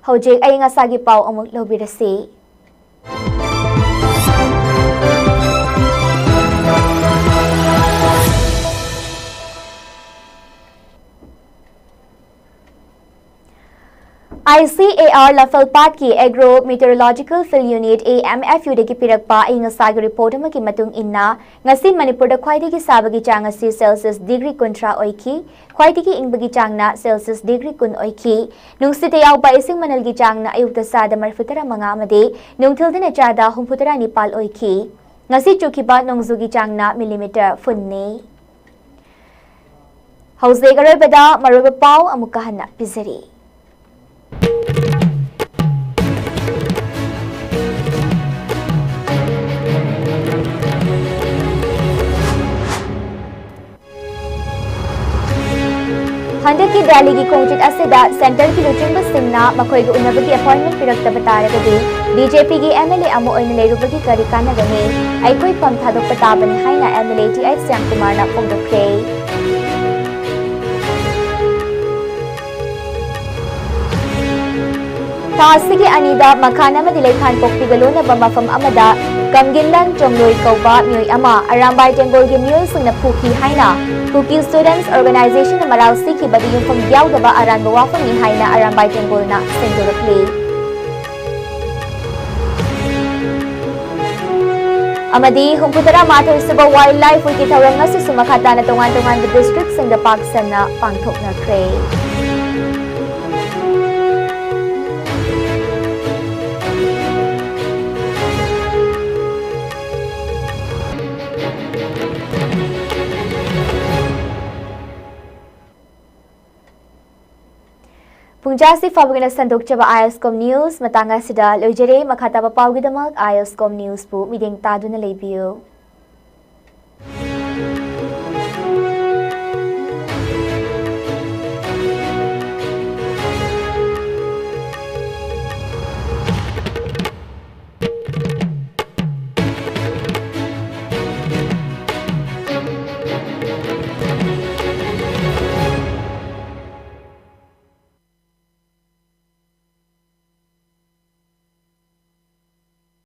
ꯍꯧꯖꯤꯛ ꯑꯏꯪ ꯑꯁꯥꯒꯤ ꯄꯥꯎ ꯑꯃꯨꯛ ꯂꯧꯕꯤꯔꯁꯤ꯫ ICAR ꯂꯐꯦꯜꯄꯥꯠꯀꯤ Agro Meteorological Field Unit, AMFU ꯗꯒꯤ ꯄꯤꯔꯛꯄ ꯑꯏꯪ ꯑꯁꯥꯒꯤ ꯔꯤꯄꯣꯔꯠ ꯑꯃꯒꯤ ꯃꯇꯨꯡ ꯏꯟꯅ, ꯉꯁꯤ ꯃꯅꯤꯄꯨꯔꯗ ꯈ꯭ꯋꯥꯏꯗꯒꯤ ꯁꯥꯕꯒꯤ ꯆꯥꯡ ꯑꯁꯤ ꯁꯦꯜꯁꯤꯌꯁ ꯗꯤꯒ꯭ꯔꯤ ꯀꯨꯟꯊ꯭ꯔꯥ ꯑꯣꯏꯈꯤ꯫ ꯈ꯭ꯋꯥꯏꯗꯒꯤ ꯏꯪꯕꯒꯤ ꯆꯥꯡꯅ ꯁꯦꯜꯁꯤꯌꯁ ꯗꯤꯒ꯭ꯔꯤ ꯀꯨꯟ ꯑꯣꯏꯈꯤ꯫ ꯅꯨꯡꯁꯤꯠꯇ ꯌꯥꯎꯕ ꯏꯁꯤꯡ ꯃꯅꯜꯒꯤ ꯆꯥꯡꯅ ꯑꯌꯨꯛꯇ ꯆꯥꯗ ꯃꯔꯤꯐꯨ ꯇꯔꯥ ꯃꯉꯥ ꯑꯃꯗꯤ ꯅꯨꯡꯊꯤꯜꯗꯅ ꯆꯥꯗ ꯍꯨꯝꯐꯨ ꯇꯔꯥ ꯅꯤꯄꯥꯜ ꯑꯣꯏꯈꯤ꯫ ꯉꯁꯤ ꯆꯨꯈꯤꯕ ꯅꯣꯡꯖꯨꯒꯤ ꯆꯥꯡꯅ ꯃꯤꯂꯤꯃꯤꯇꯔ ꯐꯨꯟꯅꯤ꯫ ꯍꯧꯖꯤꯛ ꯑꯔꯣꯏꯕꯗ ꯃꯔꯨꯑꯣꯏꯕ ꯄꯥꯎ ꯑꯃꯨꯛꯀ ꯍꯟꯅ ꯄꯤꯖꯔꯤ꯫ ꯍꯟꯗꯛꯀꯤ ꯔꯦꯂꯤꯒꯤ ꯈꯣꯡꯆꯠ ꯑꯁꯤꯗ ꯁꯦꯟꯇꯔꯒꯤ ꯂꯨꯆꯤꯡꯕꯁꯤꯡꯅ ꯃꯈꯣꯏꯒ ꯎꯅꯕꯒꯤ ꯑꯦꯄꯣꯏꯟꯃꯦꯟ ꯄꯤꯔꯛꯇꯕ ꯇꯥꯔꯒꯗꯤ, BJPꯒꯤ MLA ꯑꯃ ꯑꯣꯏꯅ ꯂꯩꯔꯨꯕꯒꯤ ꯀꯔꯤ ꯀꯥꯟꯅꯒꯅꯤ? ꯑꯩꯈꯣꯏ ꯐꯝ ꯊꯥꯗꯣꯛꯄ ꯇꯥꯕꯅꯤ ꯍꯥꯏꯅ MLA ꯇꯤ ꯑꯩꯆ ꯁ꯭ꯌꯥꯝꯀꯨꯃꯥꯔꯅ ꯐꯣꯡꯗꯣꯛꯈ꯭ꯔꯦ꯫ ꯊꯥ ꯑꯁꯤꯒꯤ ꯑꯅꯤꯗ ꯃꯈꯥꯟ ꯑꯃꯗꯤ ꯂꯩꯈꯥꯟꯄꯣꯛꯄꯤꯒ ꯂꯣꯟꯅꯕ ꯃꯐꯝ ꯑꯃꯗ ꯀꯝꯒꯤꯟꯂꯟ ꯆꯣꯡꯂꯣꯏ ꯀꯧꯕ ꯃꯤꯑꯣꯏ ꯑꯃ ꯑꯔꯥꯝꯕꯥꯏ ꯇꯦꯡꯒꯣꯜꯒꯤ ꯃꯤꯑꯣꯏꯁꯤꯡꯅ ꯐꯨꯈꯤ ꯍꯥꯏꯅ Kuki Students Organizationꯅ ꯃꯔꯥꯜ ꯁꯤꯈꯤꯕꯗ ꯌꯨꯝꯐꯝ ꯌꯥꯎꯗꯕ ꯑꯔꯥꯟꯕ ꯋꯥꯐꯝꯅꯤ ꯍꯥꯏꯅ ꯑꯔꯥꯝꯕꯥꯏ ꯇꯦꯡꯒꯣꯜꯅ ꯁꯦꯡꯗꯣꯔꯛꯂꯤ꯫ ꯑꯃꯗꯤ ꯍꯨꯝꯐꯨ ꯇꯔꯥ ꯃꯥꯊꯣꯏ ꯁꯨꯕ Wildlife Weekꯀꯤ ꯊꯧꯔꯝ ꯑꯁꯤꯁꯨ ꯃꯈꯥ ꯇꯥꯅ ꯇꯣꯉꯥꯟ ꯇꯣꯉꯥꯟꯕ districtꯁꯤꯡꯗ ꯄꯥꯛ ꯁꯟꯅ ꯄꯥꯡꯊꯣꯛꯅꯈ꯭ꯔꯦ꯫ ꯄꯨꯡꯖꯥꯁꯤ ꯐꯥꯕꯒꯤꯅ ꯁꯟꯗꯣꯛꯆꯕ ISCOM News ꯃꯇꯥꯡ ꯑꯁꯤꯗ ꯂꯣꯏꯖꯔꯦ꯫ ꯃꯈꯥ ꯇꯥꯕ ꯄꯥꯎꯒꯤꯗꯃꯛ ISCOM Newsꯄꯨ ꯃꯤꯠꯌꯦꯡ ꯇꯥꯗꯨꯅ ꯂꯩꯕꯤꯌꯨ꯫